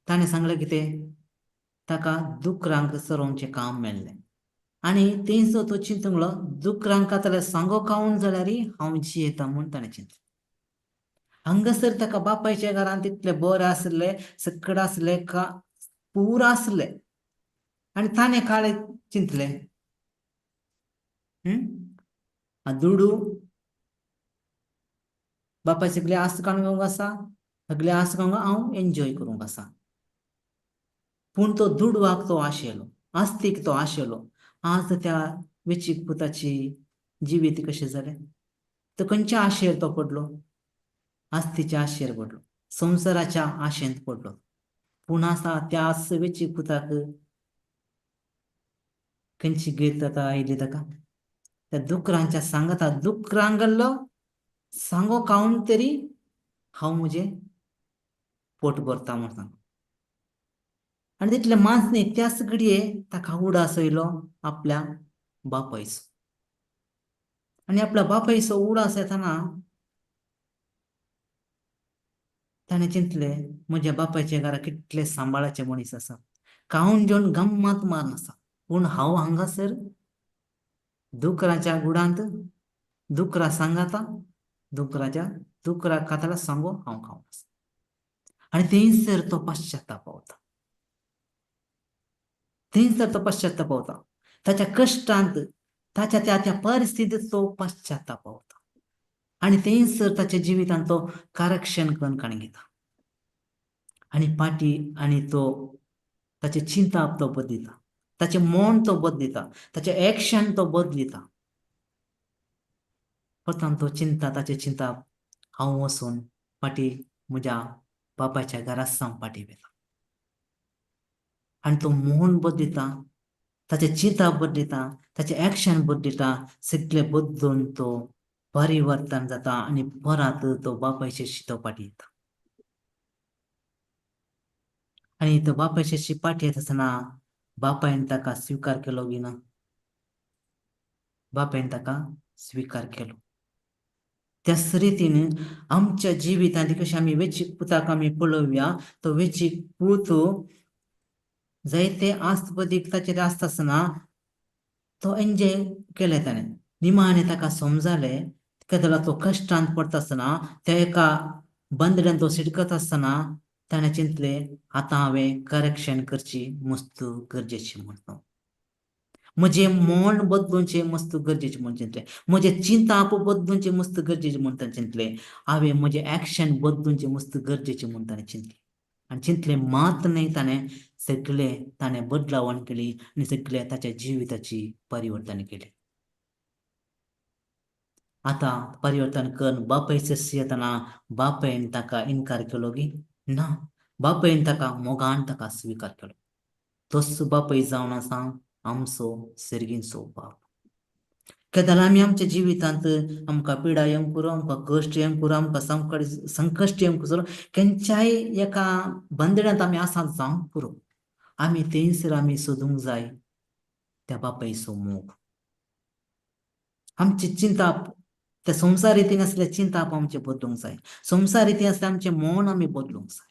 ताणें सांगलें कितें, ताका दुकरांक चरोवचें काम मेळ्ळें. आनी तेंचो तो चिंतूंक दुकरांक जाल्यार सांगो खावन जाल्यार हांव जियेता म्हूण ताणें चिंतलें. हांगासर ताका बापायच्या घरांत तितलें बरें आसलें, सकड आसलें, का पूर आसलें. आनी ताणें काळे चिंतलें, दुडू बापाय सगळे आस्त काडूंक घेवंक आसा, सगळे आस्त काडूंक हांव एन्जॉय करूंक आसा. पूण तो दुडवाक तो आशेलो, आस्तीक तो आशेलो. आज त्या वेचीक पुताची जिवीत कशें जालें, तो खंयच्या आशेर तो पडलो, आस्तीच्या आशेर पडलो, संवसाराच्या आशेंत पडलो. पूण आसा त्याच वेचीक पुताक खंयची गीत आतां आयली ताका, त्या दुकरांच्या सांगाता दुकरांगल्लो सांगो खावन तरी हांव म्हजें पोट भरता म्हूण सांग. आनी तितले मांस न्ही, त्याच घडये ताका उडास येयलो आपल्या बापायचो. आनी आपल्या बापायचो उडास येतना ताणें चिंतलें, म्हज्या बापायच्या घरा कितले सांबाळाचे मनीस आसा, खावन जेवन गम्मात मारून आसा, पूण हांव हांगासर दुकराच्या गुडांत दुकरा सांगाता, दुकराच्या दुकरा खाताला सांगो हांव खावन आसा. आनी थंयसर तो पश्चाताप पावता, थंयसर तो पश्चाताप पावता. ताच्या कश्टांत, ताच्या त्या त्या परिस्थितींत तो पश्चाताप पावता आनी थंयसर ताच्या जिवितांत तो करेक्शन करून काडून घेता. आनी पाटी आनी तो ताचें चिंताप तो बदलिता, ताचें मन तो बदलिता, ताचें एक्शन तो बदलिता. परतान तो चिंता, ताचें चिंताप हांव वचून फाटी म्हज्या बापायच्या घरा सावन फाटी वता. आनी तो मन बदलिता, ताचें चिंताप बदलिता, ताचें एक्शन बदलिता, सगळें बदलून तो परिवर्तन जाता आनी परत तो बापायचे तो फाटी येता. आनी तो बापायचे फाटी येता आसतना बापायन ताका स्विकार केलो की ना, बापायन ताका स्विकार केलो. त्याच रितीन आमच्या जिवितांत कशें आमी वेचीक पुताक आमी पळोवया, तो वेचीक पूत जायते आस्त पदीक ताचेर आसता आसतना तो एन्जॉय केलें ताणें. निमाणें ताका समजालें, केदोळा तो कश्टांत पडटा आसतना, त्या एका बंदड्यान तो सिडकत आसतना ताणें चिंतलें, आतां हांवें करेक्शन करची मस्त गरजेची म्हूण, म्हजें मन बदलुचें मस्त गरजेचें म्हूण चिंतलें, म्हजें चिंताप बदलुचें मस्त गरजेचें म्हूण ताणें चिंतलें, हांवें म्हजें एक्शन बदलुचें मस्त गरजेचें म्हूण ताणें चिंतलें. आनी चिंतलें मात न्हय, ताणें सगळें ताणें बदलावण केली आनी सगळें ताच्या जिविताची परिवर्तन केलें. आतां परिवर्तन करून बापायचे येतना बापायन ताका इनकार केलो की ना, बापायन ताका मोगान ताका स्विकार केलो. तोच बापाय जावन आसा आमचो सर्गींचो बाप. केदोळा आमी आमच्या जिवितांत आमकां पिडा येवंक पुरो, आमकां कश्ट येवंक पुरो, आमकां संकश्ट येवंक पुरो, खंयच्याय एका बंदड्यांत आमी आसात जावंक पुरो, आमी थंयसर आमी सोदूंक जाय त्या बापायचो मोग. आमची चिंता त्या संवसार रितीन आसल्या चिंताप आमचें बदलूंक जाय, संवसार रितीन आसलें आमचें मन आमी बदलूंक जाय,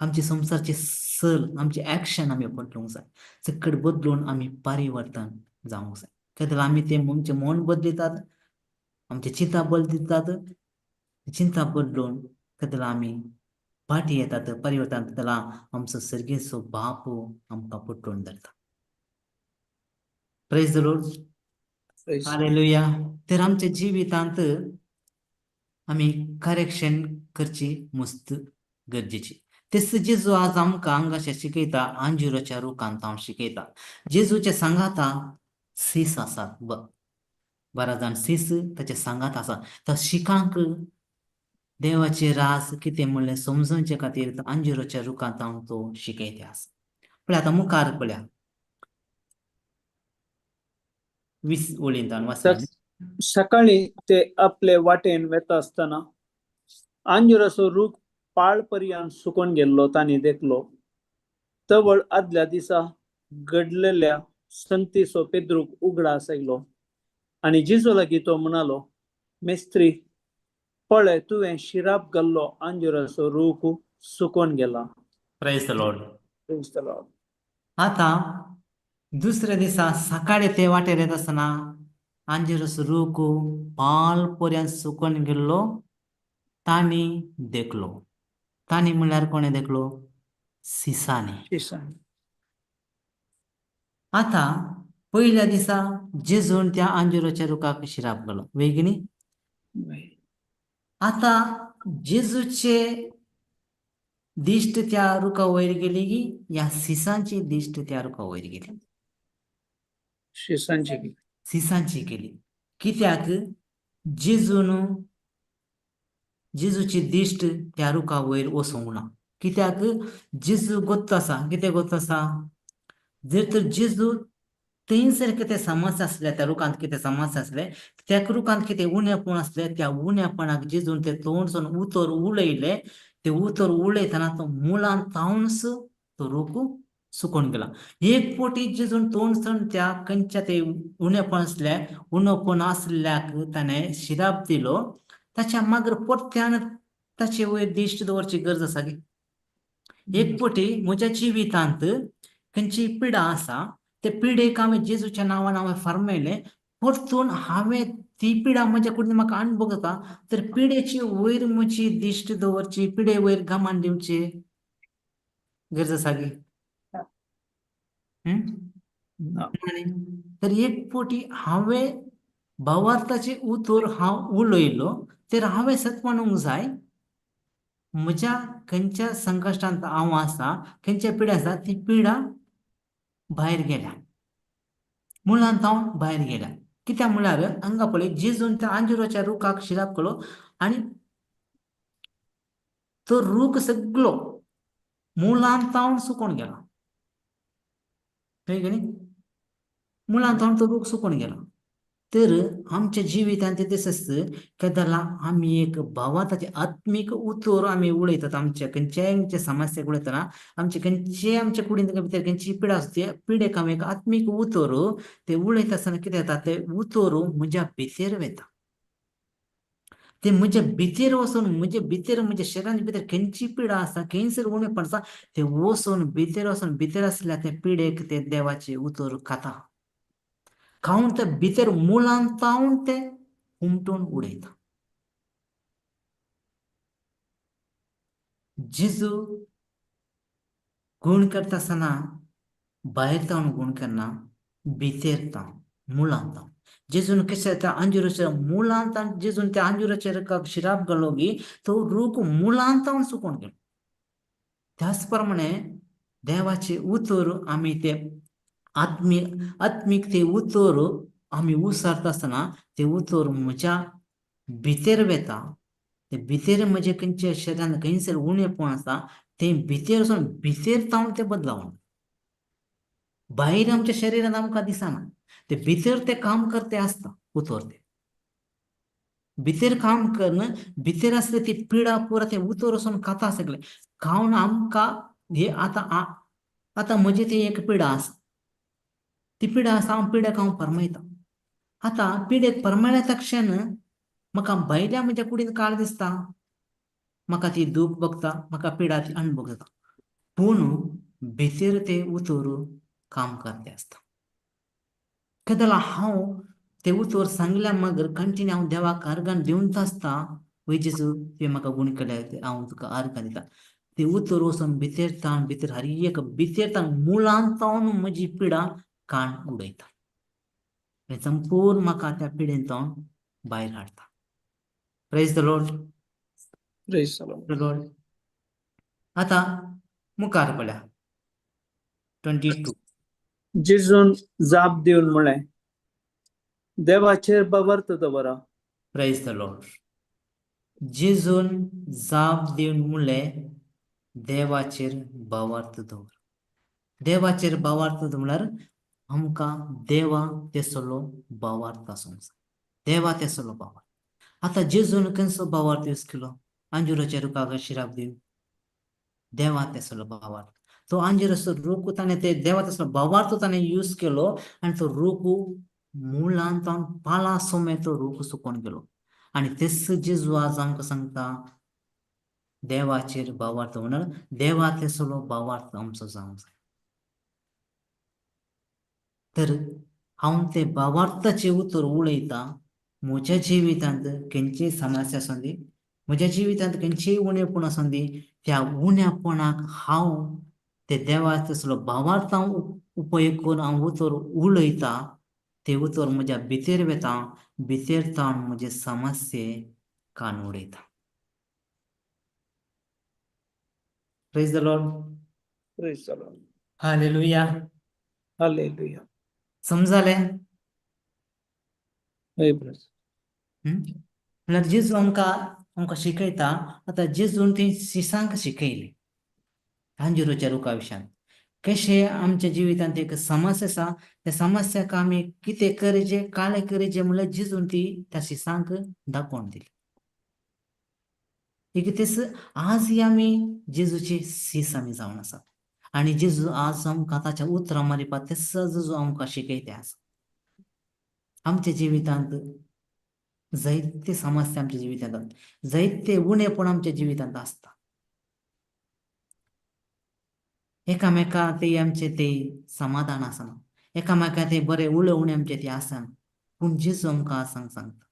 आमची संवसारची सल, आमचें एक्शन आमी बदलूंक जाय, सकट बदलून आमी परिवर्तन जावंक जाय. केदोळा आमी तें आमचें मन बदलितात, आमचें चिंता बदलितात, चिंता बदलून केदोळा आमी फाटी येतात, परिवर्तन जाता, आमचो सर्गीचो बाप आमकां पटोवन धरता. Praise the Lord, hallelujah. तर आमच्या जिवितांत आमी करेक्शन करची मस्त गरजेची. तेच जेजू आज आमकां हांगाशें शिकयता, अंजुराच्या रुखांत हांव शिकयता. जेजूचे सांगाता सीस आसात. 12 जाण सीस ताचे सांगात आसा. तो शिकांक देवाचे राज कितें म्हणलें समजोवचे खातीर अंजिराच्या रुखांत तो शिकयते आसा. पळय आतां मुखार पळया 20 ओळींत वाचल्या. सकाळी ते आपले वाटेन वेता आसतना अंजुराचो रूख पाळ पर्यंत सुकून गेल्लो तांणी देखलो. तवळ आदल्या दिसा घडलेल्या संगतीचो पेद्रूक उगडास आयलो आनी जेजू लागीं तो म्हणालो, मेस्त्री, पळय तुवें शिराप घाल्लो अंजुराचो रूख सुकून गेला. Praise the Lord. Praise the Lord. आतां दुसऱ्या दिसा सकाळी ते वाटेर येता आसतना अंजिराचो रूख पाल पर्यंत सुकून गेल्लो तांणी देखलो. तांणी म्हणल्यार कोणें देखलो? सिसांनी. शिसांनी. आतां पयल्या दिसा जेजून त्या अंजिराच्या रुखाक शिराप घालो, वय न्ही? आतां जेजूचे दिश्ट त्या रुखा वयर गेली की ह्या सिसांची दिश्ट त्या रुखा वयर गेली? शिसांची. सिसांची गेली. कित्याक जेजून जेजूची दिश्ट त्या रुखा वयर वचूंक ना. कित्याक जेजू गोत्त आसा. कितें गोत्त आसा? जर तर जेजू थंयसर कितें समस्या आसल्या, त्या रुखांत कितें समस्या आसले, त्या रुखांत कितें उणेपण आसलें, त्या उणेपणाक जेजून ते तोंडसून उतर उलयले. ते उतर उलयतना तो मुळांत तावन्स तो रूख सुकून गेला. एक पोटी जेजून तोंडसून त्या खंयच्या ते उणेपण आसले, उणेपण आसल्याक ताणें शिराप दिलो. ताच्या मागीर परत्यान ताचे वयर दिश्ट दवरची गरज आसा की? एक पोटी म्हज्या जिवितांत खंयची पिडा आसा, ते पिडेक हांवें जेजूच्या नांवान हांवें फर्मायलें, परतून हांवें ती पिडा म्हज्या कुडीन म्हाका अणभव जाता, तर पिडेची वयर म्हजी दिश्ट दवरची, पिडे वयर गमान दिवची गरज आसा की? तर एक पोटी हांवें भावार्थाचे उतर हांव उलयलो, तर हांवें सत म्हणूंक जाय म्हज्या खंयच्या संकश्टांत हांव आसा, खंयच्या पिडा आसा, ती पिडा भायर गेल्या, मुळांत हांव भायर गेल्या. कित्याक म्हणल्यार हांगा पळय जेजून त्या अंजुराच्या रुखाक शिराप केलो आनी तो रूख सगळो मुळांत हांव सुकोन गेला. न्ही? मुळांत हांव तो रूख सुकोन गेला. तर आमच्या जिवितांत ते तशेंच केदला आमी एक भावार्थाचे आत्मीक उतर आमी उलयतात. आमच्या खंयच्याय आमच्या समस्याक उलयतना, आमचे खंयचे आमच्या कुडींत भितर खंयची पिडा आसा, ते पिडेक आमी एक आत्मीक उतर ते उलयता आसतना कितें जाता, ते उतर म्हज्या भितर वता. ते म्हज्या भितर वचून म्हज्या भितर म्हज्या शरीराच्या भितर खंयची पिडा आसा, खंयसर उणेपण आसा, ते वचून भितर वचून भितर आसल्या ते पिडेक ते देवाचे उतर खाता, खावन ते भितर मुळांत तावन ते हुमटून उडयता. जेजू गुण करता आसतना भायर तावन गुण करना, भितर तावन मुळांत तावन. जेजून कशें त्या अंजुराच्या मुळांत जेजून त्या अंजुराच्या रुखाक शिराप घालो की तो रूख मुळांत तावन सुकोवन गेलो. त्याच प्रमाणे देवाचे उतर आमी ते आत्मीक आत्मीक ते उतर आमी उसारता आसतना ते उतर म्हज्या भितर वता. ते भितर म्हजे खंयच्या शरीरान खंयसर उणेपण आसा ते भितर वचून भितर तावन ते बदलावन भायर आमच्या शरीरान आमकां दिसना, ते भितर ते काम करते आसता. उतर ते भितर काम करून भितर आसले ती पिडा पुरा ते उतर वचून खाता सगळे खावन आमकां हे आतां आतां म्हजी ती एक पिडा आसा, ती पिडा आसा, हांव पिड्याक हांव फर्मायता. आतां पिडेक फर्मायल्या तक्षण म्हाका भायल्या म्हज्या कुडीन काळ दिसता, म्हाका ती दूख बगता, म्हाका पिडा ती अणभव जाता, पूण भितर ते उतर काम करते आसता. केदला हांव ते उतर सांगल्या मगर कंटिन्यू हांव देवाक अर्गान दिवंत आसता, वय जेजू तुवें म्हाका गुण केल्या, हांव तुका अर्गान दिता. ते उतर वचून भितर ताण भितर हर एक भितर ताण मुळांत तावन म्हजी पिडा काण उडयता, संपूर्ण म्हाका त्या पिडेन तावन भायर हाडटा. Praise the Lord. Praise the Lord. Lord. आतां मुखार पळया 22. जेजून जाप दिवन म्हळें, देवाचेर भावार्थ दवरा. Praise the Lord. जेजून जाप दिवन म्हणलें, देवाचेर भावार्थ दवर. देवाचेर भावार्थ म्हणल्यार आमकां देवा तेसलो भावार्थ आसूंक जाय. देवा तेसलो भावार्थ. आतां जेजून खंयचो भावार्थ यूज केलो? अंजुराच्या रुखाक शिराप दिवन देवा तेसलो भावार्थ. तो अंजुराचो रूख ताणें ते देवा तसलो भावार्थ ताणें यूज केलो आनी तो रूख मुळान तो पाला समेत तो रूख सुकोवन गेलो. आनी तेच जेजू आज आमकां सांगता, देवाचेर भावार्थ म्हणल्यार देवा तेसलो भावार्थ आमचो जावंक जाय. तर हांव ते भावार्थाचें उतर उलयतां. म्हज्या जिवितांत खंयचीय समस्या आसूं दी, म्हज्या जिवितांत खंयचीय उणेपण आसूं दी, त्या उण्यापणाक हांव ते देवा तसलो भावार्थ हांव उपयोग करून हांव उतर उलयतां. ते उतर म्हज्या भितर वता, भितर तावन म्हजे समस्ये कान उडयता. Praise the Lord. Praise the Lord. Hallelujah. Hallelujah. समजालें? हय ब्रस. म्हणल्यार जेजू आमकां आमकां शिकयता. आतां जेजून ती शिसांक शिकयली अंजुराच्या रुखा विशयान, कशें आमच्या जिवितांत एक समस्या आसा, त्या समस्याक आमी कितें करचें, काळे करचें म्हणल्यार जेजून ती त्या शिसांक दाखोवन दिली. एक तेच आजय आमी जेजूची शीस आमी जावन आसात आनी जेजू आज आमकां ताच्या उतरां मारिपा तेच जेजू आमकां शिकयता आसा. आमच्या जिवितांत जायते समस्या आमच्या जिवितांत, जायते उणेपण आमच्या जिवितांत आसता. एकामेका ते आमचे ते समाधान आसना, एकामेका ते बरे उलोवणे आमचे ते आसना. पूण जेजू आमकां सांगता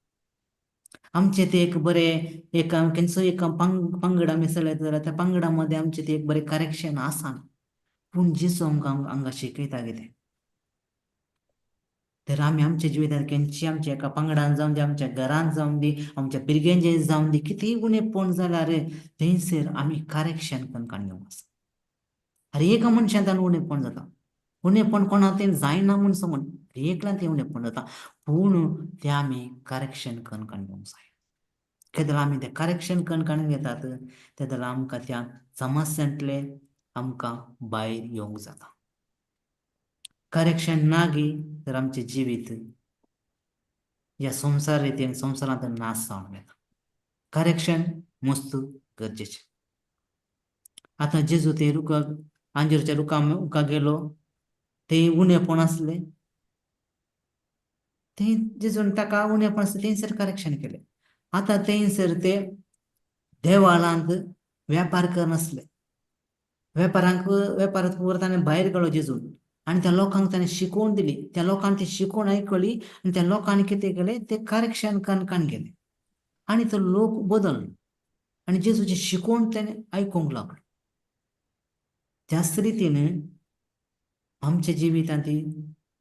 आमचे ते एक बरे एक खंयचो एक पंगड आमी चलयता जाल्यार त्या पंगडा मदें आमचे ते एक बरें करेक्शन आसना. पूण जेजू आमकां हांगा शिकयता कितें? तर आमी आमच्या जिवितांत खंयची आमच्या एका पंगडान जावन दी, आमच्या घरान जावन दी, आमच्या भुरग्यांचे जावन दी, कितेंय उणेपण जाल्यार थंयसर आमी करेक्शन करून काडून घेवंक आसा. अरे एका मनशान ताणें उणेपण जाता, उणेपण कोणा तें जायना म्हूण समज एकल्यान तें उणेपण जाता, पूण तें आमी करेक्शन करून काडून घेवंक जाय. केदळा आमी तें करेक्शन करून काडून घेतात तेदळा आमकां त्या समस्यांतले आमकां भायर येवंक जाता. करेक्शन ना गी तर आमचें जिवीत ह्या संवसार रितीन संवसारांत नाश जावन वता. करेक्शन मस्त गरजेचें. आतां जेजू ते रुखाक अंजीरच्या रुखा गेलो, ते उणेपण आसलें, ते जेजून ताका उणेपण आसलें थंयसर करेक्शन केलें. आतां थंयसर ते देवाळांत वेपार करनासले, वेपारांक वेपारांत पुरो ताणें भायर काडलो जेजून आनी त्या लोकांक ताणें शिकोवन दिली. त्या लोकांक ती शिकोवन आयकली आनी त्या लोकांनी कितें केलें, ते करेक्शन करून गेले आनी तो लोक बदललो आनी जेजूची शिकोवण ताणें आयकूंक लागलो. त्याच रितीन आमच्या जिवितांत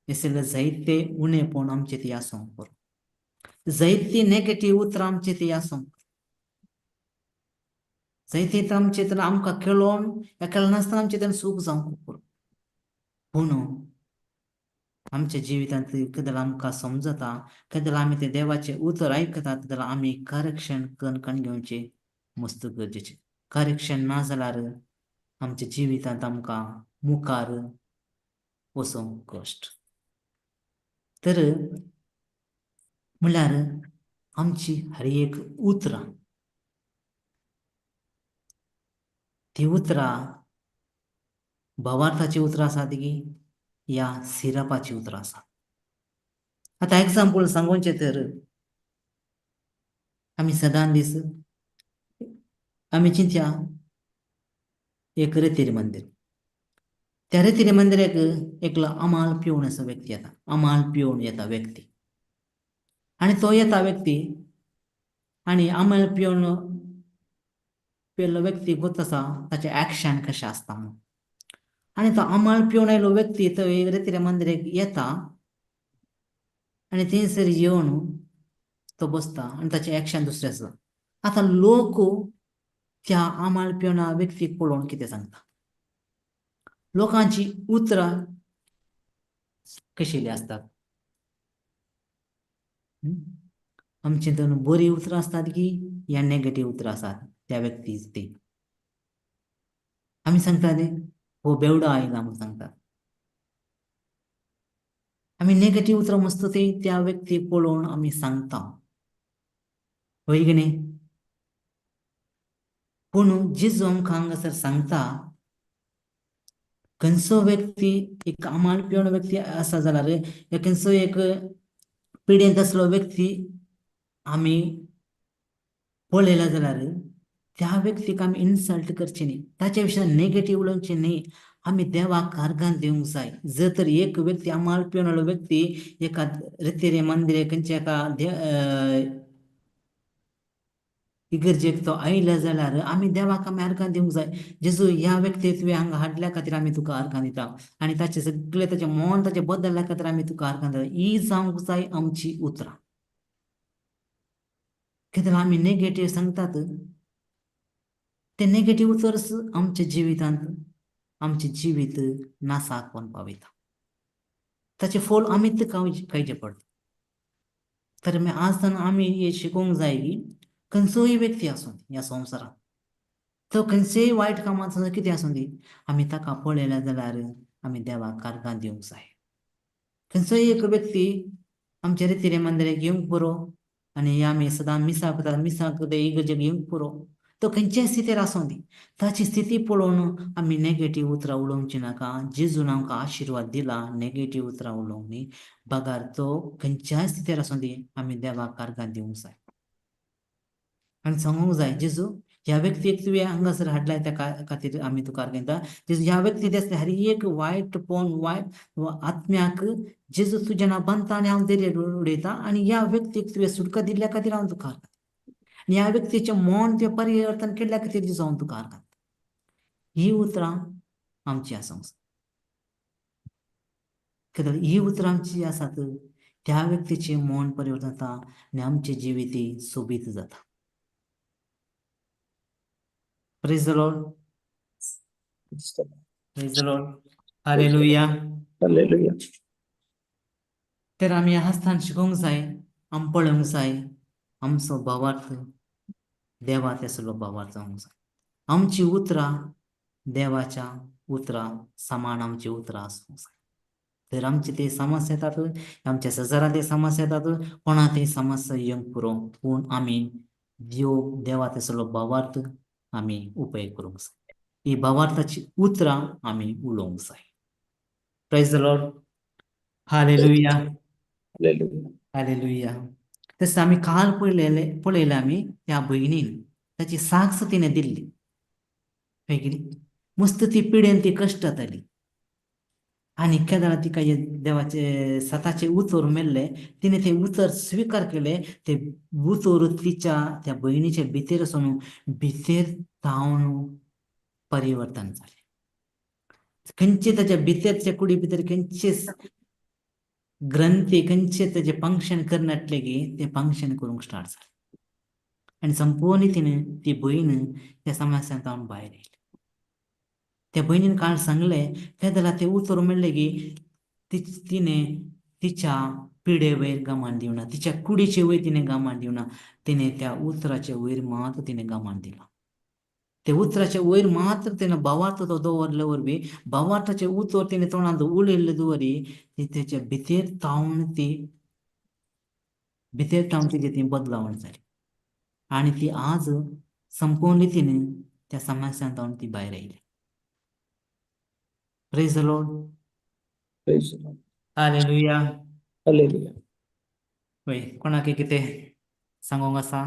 आशिल्ले जायते उणेपण आमचे ती आसूंक पुरो, जायती नेगेटीव उतरां आमचे ती आसूंक, जायते आमचे तर आमकां खेळोवन ह्या खेळनासतना आमचे तें सूख जावंक पुरो. पूण आमच्या जिवितांत केदळ आमकां समजता, केदळ आमी ते देवाचें उतर आयकतात, तेदळ आमी करेक्शन करून घेवचें मस्त गरजेचें. करेक्शन ना जाल्यार आमच्या जिवितांत आमकां मुखार वचूंक कश्ट. तर म्हणल्यार आमची हर एक उतरां, ती उतरां भावार्थाची उतरां आसात की या सिरपाची उतरां आसात. आतां एग्जाम्पल सांगोवचें तर आमी सदां दीस आमी चिंतया एक रेतीर मंदिर, त्या रेतीर मंदिराक एकलो अमाल पिवन असो व्यक्ती येता, अमाल पिवन येता व्यक्ती आनी तो येता व्यक्ती आनी अमाल पिवन पियेल्लो व्यक्ती गोत आसा ताचें एक्शन कशें आसता म्हणून. आनी तो अमाल पिवन आयलो व्यक्ती तो रेतीर मंदिराक येता आनी थंयसर येवन तो बसता आनी ताचें एक्शन दुसरें आसता. आतां लोक त्या अमाल पिवन व्यक्तीक पळोवन कितें सांगता, लोकांची उतरां कशिल्लीं आसतात. आमचे दोन बरीं उतरां आसतात की या नेगेटीव उतरां आसात त्या व्यक्तीच ती आमी सांगतात हो बेवडो आयला म्हूण सांगतात. आमी नेगेटीव उतरां मस्त ती त्या व्यक्तीक पळोवन आमी सांगता, हय की न्ही? पूण जेजू आमकां हांगासर सांगता, खंयचो व्यक्ती एक आमाल पिवन व्यक्ती आसा जाल्यार या खंयचो एक पिडेंत आसलो व्यक्ती आमी पळयला जाल्यार त्या व्यक्तीक आमी इन्सल्ट करचे न्ही, ताच्या विशयान नेगेटीव उलोवचें न्ही. आमी देवाक आर्गां दिवंक जाय. जर तर एक व्यक्ती आमाल पिवन व्यक्ती एका रितेरे मंदिरे खंयच्या एका इगर्जेक तो आयलो जाल्यार आमी देवाक आमी आर्गां दिवंक जाय. जेजू ह्या व्यक्तीक तुवें हांगा हाडल्या खातीर आमी तुका आर्गां दिता आनी ताचें सगळें ताचें मन ताचें बदलल्या खातीर आमी तुका आर्गां दिता. ही जावंक जाय आमची उतरां. कित्याक आमी नेगेटीव सांगतात ते नेगेटीव उतरच आमच्या जिवितांत आमचें जिवीत नासाक पण पावयता. ताचें फळ आमीच खावचें पडटा. तर आज आमी हें शिकोवंक जाय की खंयचोय व्यक्ती आसूं ह्या संवसारांत, तो खंयचेय वायट कामांत आसूं कितें आसूं दी, आमी ताका पळयलें जाल्यार आमी देवाक आर्गां दिवंक जाय. खंयचोय एक व्यक्ती आमच्या रितीरे मंदिराक येवंक पुरो आनी आमी सदां मिसाक वता, मिसाक इगर्जेक येवंक पुरो, तो खंयचेय स्थितीर आसूं दी, ताची स्थिती पळोवन आमी नेगेटीव उतरां उलोवची नाका. जेजून आमकां आशिर्वाद दिला नेगेटीव उतरां उलोवंक न्ही, बगार तो खंयच्याय स्थितीर आसूं दी आमी देवाक आर्गां दिवंक जाय आनी सांगूंक जाय, जेजू ह्या व्यक्तीक तुवें हांगासर हाडल्या त्या खातीर आमी तुका आर्गां दिता. जेजू ह्या व्यक्तीक आसले हर एक वायटपण वायट आत्म्याक जेजू तुज्या नांव बांदता आनी हांव दर्यार उडयता आनी ह्या व्यक्तीक तुवें सुटका दिल्ल्या खातीर हांव तुका आर्गां दिता आनी ह्या व्यक्तीचें मन तुवें परिवर्तन केल्ल्या खातीर जेजू हांव तुका आर्गां दिता. ही उतरां आमची आसूंक जाय. कित्याक ही उतरां आमची आसात त्या व्यक्तीचें मन परिवर्तन जाता आनी आमचें जिवीत सोबीत जाता. Praise the Lord. Praise the Lord. Hallelujah. Hallelujah. तर आमी ह्या शिकोवंक जाय, आमी पळोवंक जाय आमचो भावार्थ देवा तेसलो भावार्थ जावंक जाय. आमची उतरां देवाच्या उतरां समान आमची उतरां आसूंक जाय. तर आमचे ते समस्या येतात, आमच्या शेजारा ते समस्या येतात, कोणा ते समस्या येवंक पुरो, पूण आमी देव देवा तेसलो भावार्थ आमी उपयोग करूंक जाय. ही भावार्थाची उतरां आमी उलोवंक जाय. Praise the Lord. Hallelujah. Hallelujah. Hallelujah. तशें आमी काल पळयलें आमी त्या भयणीन ताची साक्ष तिणें दिल्ली, हय कितें? मस्त ती पिडेन ती कश्ट जाताली आनी केदळा तिका देवाचे सताचे उतर मेळ्ळें, तिणें तें उतर स्विकार केलें. ते उतर तिच्या त्या भयणीच्या भितर वचून भितर जावन परिवर्तन जालें. खंयचे ताच्या भितरच्या कुडी भितर खंयचे ग्रंथी खंयचे ताजें फंक्शन करनासलें की तें फंक्शन करूंक स्टार्ट जालें आनी संपूर्ण तिणें ती भयण त्या समस्यांत भायर आयली. त्या भयणीन काल सांगलें तेन्ना तें उतर म्हणलें की तिणें तिच्या पिडे वयर गमान दिवना, तिच्या कुडीचे वयर तिणें गमान दिवना, तिणें त्या उतराचे वयर मात्र तिणें गमान दिलां. ते उतराचे वयर मात्र तिणें भावार्थ तो दवरले वरवीं भावार्थाचें उतर तिणें तोंडांत उलयल्ले दवरी ती तेच्या भितर तावन ती भितर तावन तिची ती बदलावण जाली आनी ती आज संपूर्ण तिणें त्या समस्यांत ती भायर आयली. Praise the Lord. Praise the Lord. Hallelujah. Hallelujah. वय कोणाक कितें सांगोंक आसा,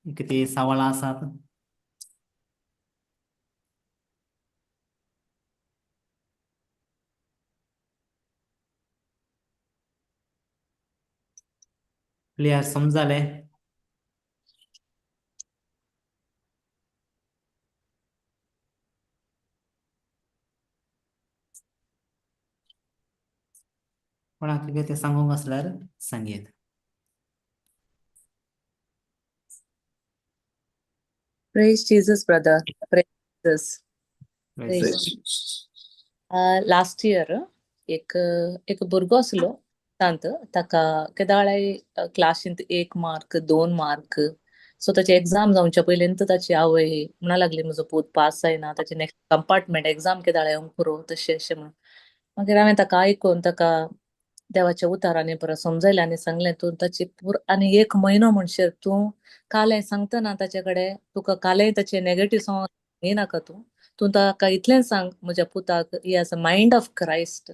कितें सवालां आसात? क्लियर समजालें? कोणाक कितें सांगूंक आसल्यार सांगयेत. Praise Jesus, brother. Praise Jesus. Praise Praise. Praise last year एक एक भुरगो आसलो. ताका केदाळाय क्लासींत 1 मार्क 2 मार्क, सो ताची एग्जाम जावच्या पयलीं ताची आवय म्हणा लागली म्हजो पूत पास जायना, ताची नेक्स्ट कंपार्टमेंट एग्जाम केदाळ येवंक पुरो तशें अशें म्हणून. मागीर हांवें ताका आयकून ताका देवाच्या उतारांनी परत समजयलें आनी सांगलें तूं ताची आनी 1 म्हयनो म्हणशीर तूं कालें सांगतना ताचे कडेन तुका कालें ताचें नेगेटीव सांगनाका, तूं तूं ताका इतलें सांग म्हज्या पुताक he has a mind of Christ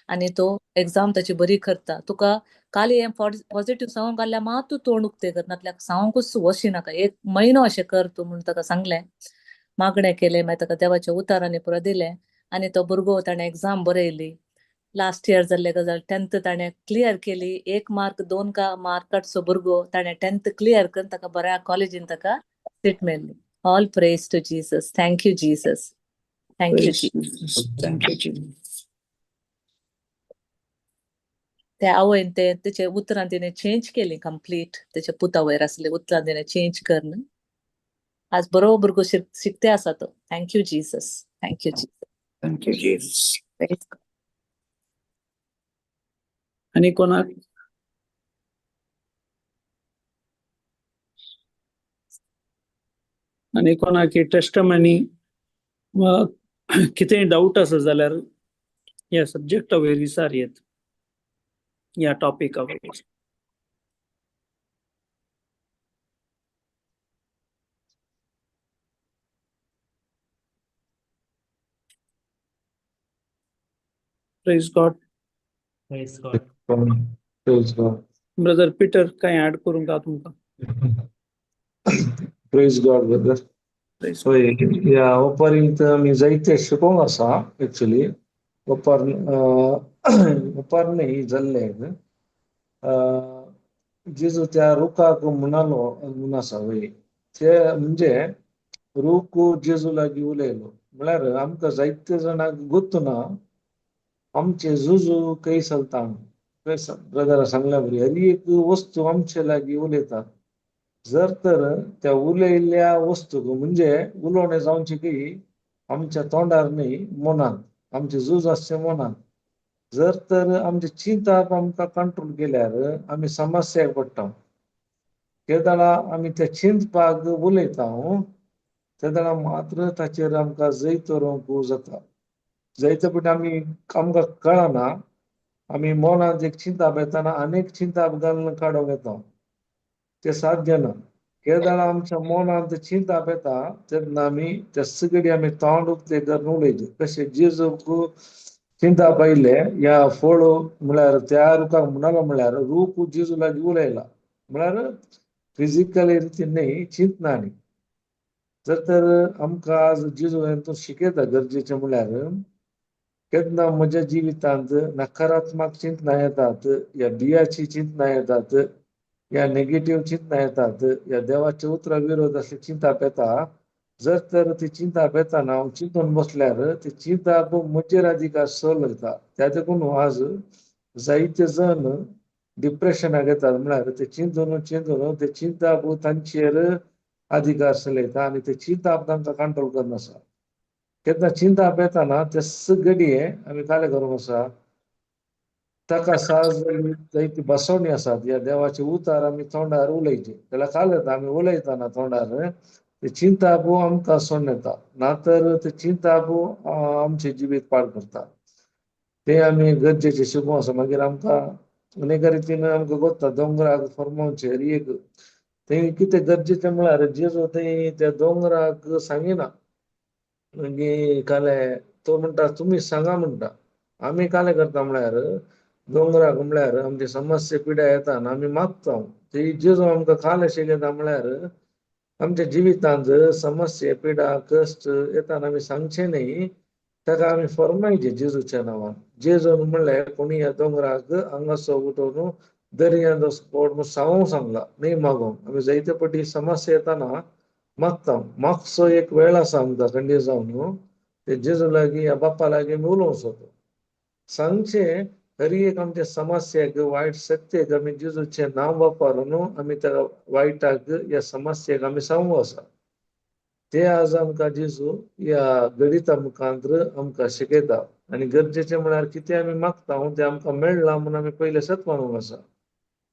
आनी तो एग्जाम ताची बरी करता, तुका काल हें पॉझिटिव्ह सांगूंक घाल्यार मात तूं तोंड उक्तें कर, नातल्यार सांगूंकच वचनाका, 1 म्हयनो अशें कर तूं म्हणून ताका सांगलें. मागणें केलें, मागीर ताका देवाच्या उतारांनी पुरो दिलें आनी तो भुरगो ताणें एग्जाम बरयली. लास्ट इयर जाल्ले गजाल 10th ताणें क्लियर केली, 1 मार्क 2 का मार्काचो भुरगो ताणें 10th clear करून ताका बऱ्या कॉलेजीन ताका सीट मेळ्ळी. All praise to Jesus. Thank you Jesus. Thank you Jesus. Thank you Jesus. त्या आवयन ते तेचे उतरां तिणें चेंज केली कंप्लीट, तेच्या पुता वयर आसले उतरां तिणें चेंज करून आज बरो भुरगो शिकते आसा तो. Thank you Jesus. Thank you Jesus. Thank you Jesus. आनी कोणाक? आनी कोणाक टेस्टमनी वा कितेंय डावट आसा जाल्यार ह्या सब्जेक्टा वयर विचार येत, ह्या टॉपिका वयर. Praise God. Praise God. Praise God. Brother Peter कांय ऍड करूंक का तुमकां? Praise God brother. हय, ह्या ओपारींत आमी जायते शिकोंक आसा एक्चुली. ओपार ओपार न्ही जाल्लें जेजू त्या रुखाक म्हणालो म्हूण आसा. वय ते म्हणजे रूख जेजू लागीं उलयलो म्हळ्यार आमकां जायते जाणांक गोत्तू ना आमचे जुजू खंय चलता. ब्रदरा सांगल्या बरी हर एक वस्तू आमचे लागीं उलयता. जर तर त्या उलयल्ल्या वस्तूक म्हणजे उलोवणें जावचें की आमच्या तोंडार न्ही मनांत, आमचें झूज आसचें मनांत. जर तर आमचें चिंतप आमकां कंट्रोल केल्यार आमी समस्याक पडटा. तेदळा आमी त्या चिंतपाक उलयता तेदळा मात्र ताचेर आमकां जैत व्हरूंक जाता. जैत पळय आमी आमकां कळना, आमी मनांत एक चिंताप येताना अनेक चिंताप घालून काडूंक येता, ते साध्य ना. केदळा आमच्या मनांत चिंताप येता तेन्ना आमी त्या सगळी आमी तोंड उक्तें करून उलयचे. कशें जेजूक चिंताप आयिल्लें ह्या फळ म्हळ्यार त्या रुखाक म्हणालो म्हळ्यार रूख जेजू लागीं उलयला म्हळ्यार फिजिकली रितीन न्ही चिंतना न्ही. जर तर आमकां आज जेजू तो शिकयता गरजेचें म्हळ्यार केन्ना म्हज्या जिवितांत नकारात्मक चिंतना येतात, या बियाची चिंतना येतात, या नेगेटीव चिंतना येतात, या देवाच्या उतरा विरोध असले चिंताप येता. जर तर ती चिंताप येताना हांव चिंतून बसल्यार ती चिंताप म्हजेर अधिकार चलयता. त्या देखून आज जायते जण डिप्रेशनाक येतात म्हळ्यार ते चिंतून चिंतून ते चिंताप तांचेर अधिकार चलयता आनी ते चिंताप तांकां कंट्रोल करनासा. केन्ना चिंताप येताना ते सगळी आमी कालें करूंक आसा ताका साज जायती बसवणी आसात. ह्या देवाचे उतार आमी तोंडार उलयचे जाल्यार काल येता आमी उलयतना तोंडार ते चिंताप आमकां सोडून येता, ना तर ते चिंताप आमचें जिवीत पाड करता. ते आमी गरजेचे शिकोवंक आसा. मागीर आमकां अनेक रितीन आमकां गोत्ता दोंगराक फर्मावचेर एक थंय कितें गरजेचें म्हळ्यार जेजू थंय त्या दोंगराक सांगिना. मागीर काले तो म्हणटा तुमी सांगा म्हणटा. आमी कालें करता म्हळ्यार दोंगराक म्हळ्यार आमची समस्या पिड्या येता आनी आमी मागता. ती जेजू आमकां कालें शिकयता म्हळ्यार आमच्या जिवितांत समस्या पिडा कश्ट येता आमी सांगचें न्ही, ताका आमी फर्मायचे जेजूच्या नांवान. जेजून म्हणलें कोणी ह्या दोंगराक हांगासो उठोवन दर्यांत वचपा म्हूण सांगूंक सांगला न्ही मागोवंक. आमी जायते पटी समस्या येताना मागता. मागचो एक वेळ आसा आमकां खंडीत जावन ते जेजू लागीं ह्या बाप्पा लागीं आमी उलोवंक सोदता. सांगचें हर एक आमच्या समस्याक वायट शक्तेक आमी जेजूचें नांव वापरून आमी त्या वायटाक ह्या समस्येक आमी सांगू आसा. ते आज आमकां जेजू ह्या गणिता मुखांतर आमकां शिकयता. आनी गरजेचें म्हळ्यार कितें आमी मागता तें आमकां मेळ्ळां म्हूण आमी पयलें सत मानूंक आसा,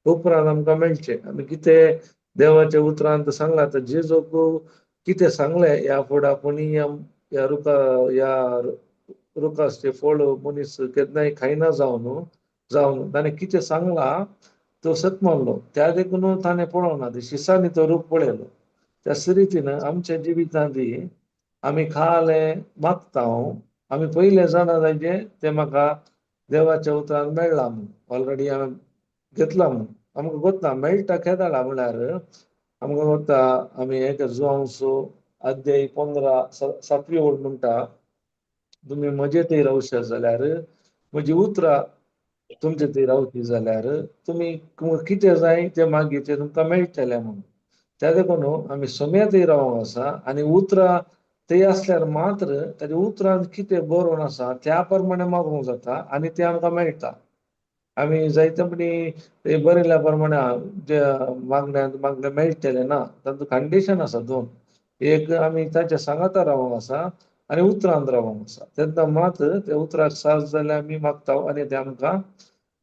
उपरांत आमकां मेळचें. आमी कितें देवाच्या उतरांत सांगलां, आतां जेजूक कितें सांगलें, ह्या फुडें आपूण ह्या रुखा ह्या रुखाचें फळ मनीस केन्नाय खायना जावन जावन ताणें कितें सांगलां तो सत मानलो, त्या देखून ताणें पळोवना, ते शिसांनी तो रूख पळयलो. त्याच रितीन आमच्या जिवितांत आमी खालें मागता, आमी पयलें जाणा जायचे तें म्हाका देवाच्या उतरान मेळ्ळां म्हूण, ऑलरेडी हांवें घेतलां म्हूण आमकां गोत्ता मेळटा. केदाळा म्हळ्यार आमकां गोत्ता, आमी एक जुवांसो अध्याय 15 सातवी ओळ म्हणटा, तुमी म्हजे थंय रावशात जाल्यार, म्हजी उतरां तुमचे थंय रावची जाल्यार तुमी कितें जाय तें मागीर तें तुमकां मेळटलें म्हणून. त्या देखून आमी सोम्या थंय रावंक आसा आनी उतरां थंय आसल्यार मात्र ताच्या उतरान कितें बरोवन आसा त्या प्रमाणे मागूंक जाता आनी तें आमकां मेळटा. आमी जायते पणी ते बरयल्या प्रमाणे जे मागण्यांत मागणें मेळटलें ना, तातूंत कंडिशन आसा दोन, एक आमी ताच्या सांगाता रावंक आसा आनी उतरांत रावंक आसा, तेन्ना मात त्या उतराक साथ जाल्यार आमी मागता आनी तें आमकां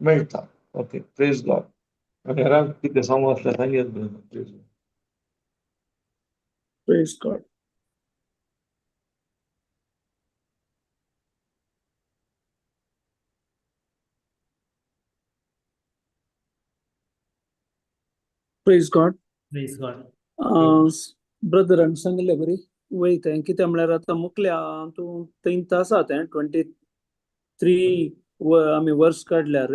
मेळटा. Okay, praise God. आनी हेरांक कितें सांगू आसल्यार सांगयात. Praise Praise God. Praise God. Praise God. Brethren सांगिल्ले बरी वयता, कितें म्हळ्यार आतां मुखल्या तूं थंयत आसा तें 23 आमी वर्स काडल्यार,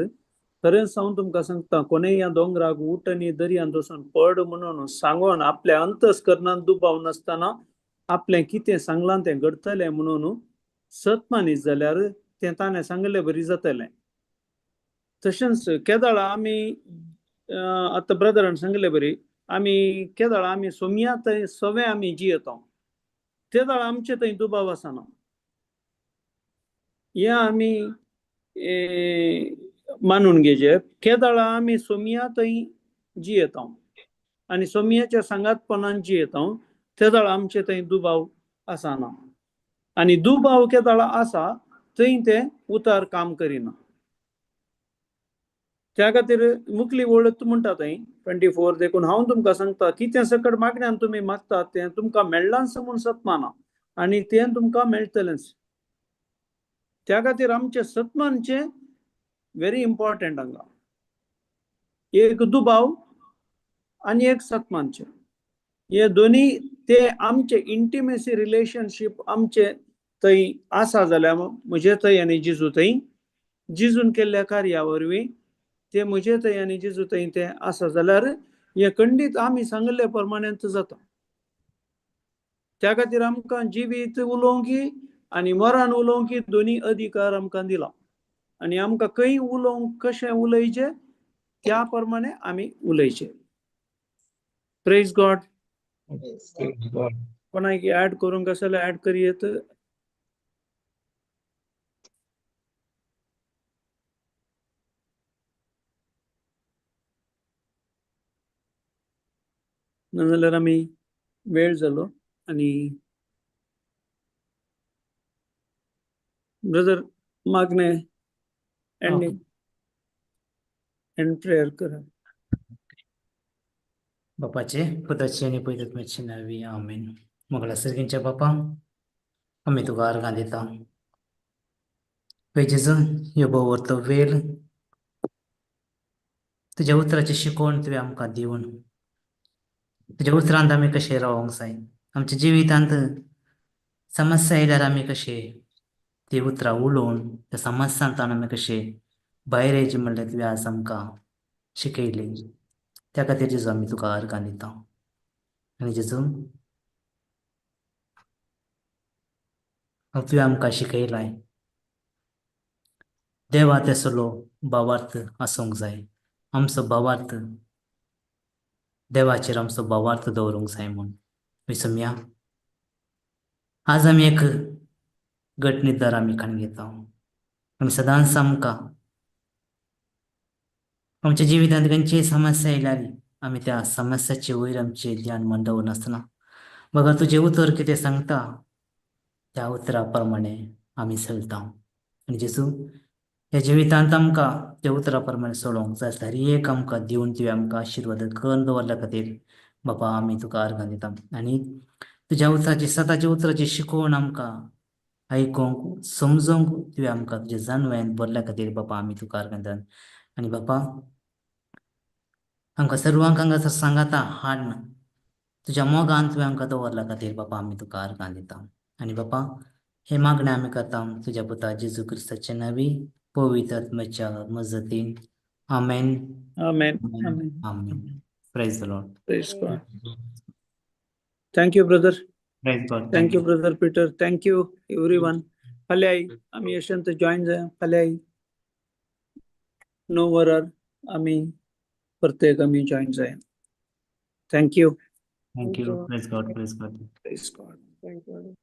खरेंच हांव तुमकां सांगता, कोणेय ह्या दोंगराक उठ आनी दर्यांत वचून पड म्हणून सांगोन आपल्या अंतस्करणान दुबाव नासतना आपलें कितें सांगलां तें घडटलें म्हणून सत मानीत जाल्यार तें ताणें सांगिल्ले बरी जातलें. तशेंच केदाळा आमी आतां ब्रदरान सांगिल्ले बरी आमी केदाळा आमी सोम्या थंय सवे आमी जियेता ते दाळा आमचे थंय दुबाव आसना, हें आमी मानून घेवचें. केदाळा आमी सोम्या थंय जियेता आनी सोम्याच्या सांगातपणान जियेता ते दाळा आमचे थंय दुबाव आसना, आनी दुबाव केदाळा आसा थंय तें उतार काम करिना. त्या खातीर मुखली वळ म्हणटा थंय 24, देखून हांव तुमकां सांगता कितें सकट मागण्यान तुमी मागतात तें तुमकां मेळ्ळांच म्हूण सतमाना आनी तें तुमकां मेळटलेंच. त्या खातीर आमचें सतमानचें व्हेरी इम्पॉर्टंट हांगा, एक दुबाव आनी एक सतमानचें, हे दोनी ते आमचे इंटिमेसी रिलेशनशीप आमचे थंय आसा जाल्यार म्हजे थंय आनी जिजू थंय, जिजून केल्ल्या कार्या वरवीं ते म्हजे थंय आनी जेजू थंय तें आसा जाल्यार हें खंडीत आमी सांगिल्ले प्रमाणें जाता. त्या खातीर आमकां जिवीत उलोवंक आनी मरण उलोवंक दोनी अधिकार आमकां दिला आनी आमकां खंय उलोवंक कशें उलयचें त्या प्रमाणे आमी उलयचें. Praise God. कोणाक ऍड करूंक आसा जाल्यार ऍड करयेत. नाजाल्यार आमी वेळ जालो आनी ब्रदर मागणें एंडींग एंड प्रेयर करा. बापाचे पुताचे आनी पवित्र आत्म्याचे नांवी आमेन. मोगला सर्गींच्या बापा, आमी तुका अर्गां दिता. जेजू, ह्यो भोंवरतो वेळ तुज्या उतराची शिकवण तुवें आमकां दिवन तुज्या उतरांत आमी कशें रावोंक जाय, आमच्या जिवितांत समस्या आयल्यार आमी कशें ती उतरां उलोवन त्या समस्यांतल्यान आमी कशें भायर येयचें म्हणल्यार तुवें आज आमकां शिकयलें. त्या खातीर जेजू आमी तुका अर्गां दिता. आनी जेजू तुवें आमकां शिकयलाय देवा तेसलो भावार्थ आसूंक जाय, आमचो भावार्थ देवाचेर आमचो भावार्थ दवरूंक जाय म्हूण. विसमया आज आमी एक घट निर्धार आमी खाण घेता. आमी सदांच आमकां आमच्या जिवितांत खंयचीय समस्या आयल्यार आमी त्या समस्याचे वयर आमचें ध्यान मन दवरनासतना बगर तुजें उतर कितें सांगता त्या उतरा प्रमाणे आमी चलता. आनी जेजू, ह्या जिवितांत आमकां त्या उतरा प्रमाणे सोडोवंक जाय हर एक आमकां दिवन तुवें आमकां आशिर्वाद करून दवरल्या खातीर बापा आमी तुका अर्गां दिता. आनी तुज्या उतराची, सदाच्या उतराची शिकवण आमकां आयकूंक, समजूंक तुवें आमकां तुज्या जानव्यान भरल्या खातीर बापा आमी तुका अर्गां दिता. आनी बापा, आमकां सर्वांक हांगासर सांगाता हाडन तुज्या मोगान तुवें आमकां दवरल्या खातीर बापा आमी तुका अर्गां दिता. आनी बापा, हे मागणें आमी करता तुज्या पुता जेजू क्रिस्ताच्या नांवी, पवित्र आत्म्याच्या मजतीन. आमेन. Amen. Amen. Amen. Amen. Praise the Lord. Praise God. Thank you, brother. Praise God. Thank you, brother Peter. Thank you, everyone. फाल्यां आमी यशंत जॉईन जाया फाल्यां 9 वरार आमी प्रत्येक आमी जॉईन जाया. Thank you. Thank you. Praise God. Praise God. Praise God. Thank you.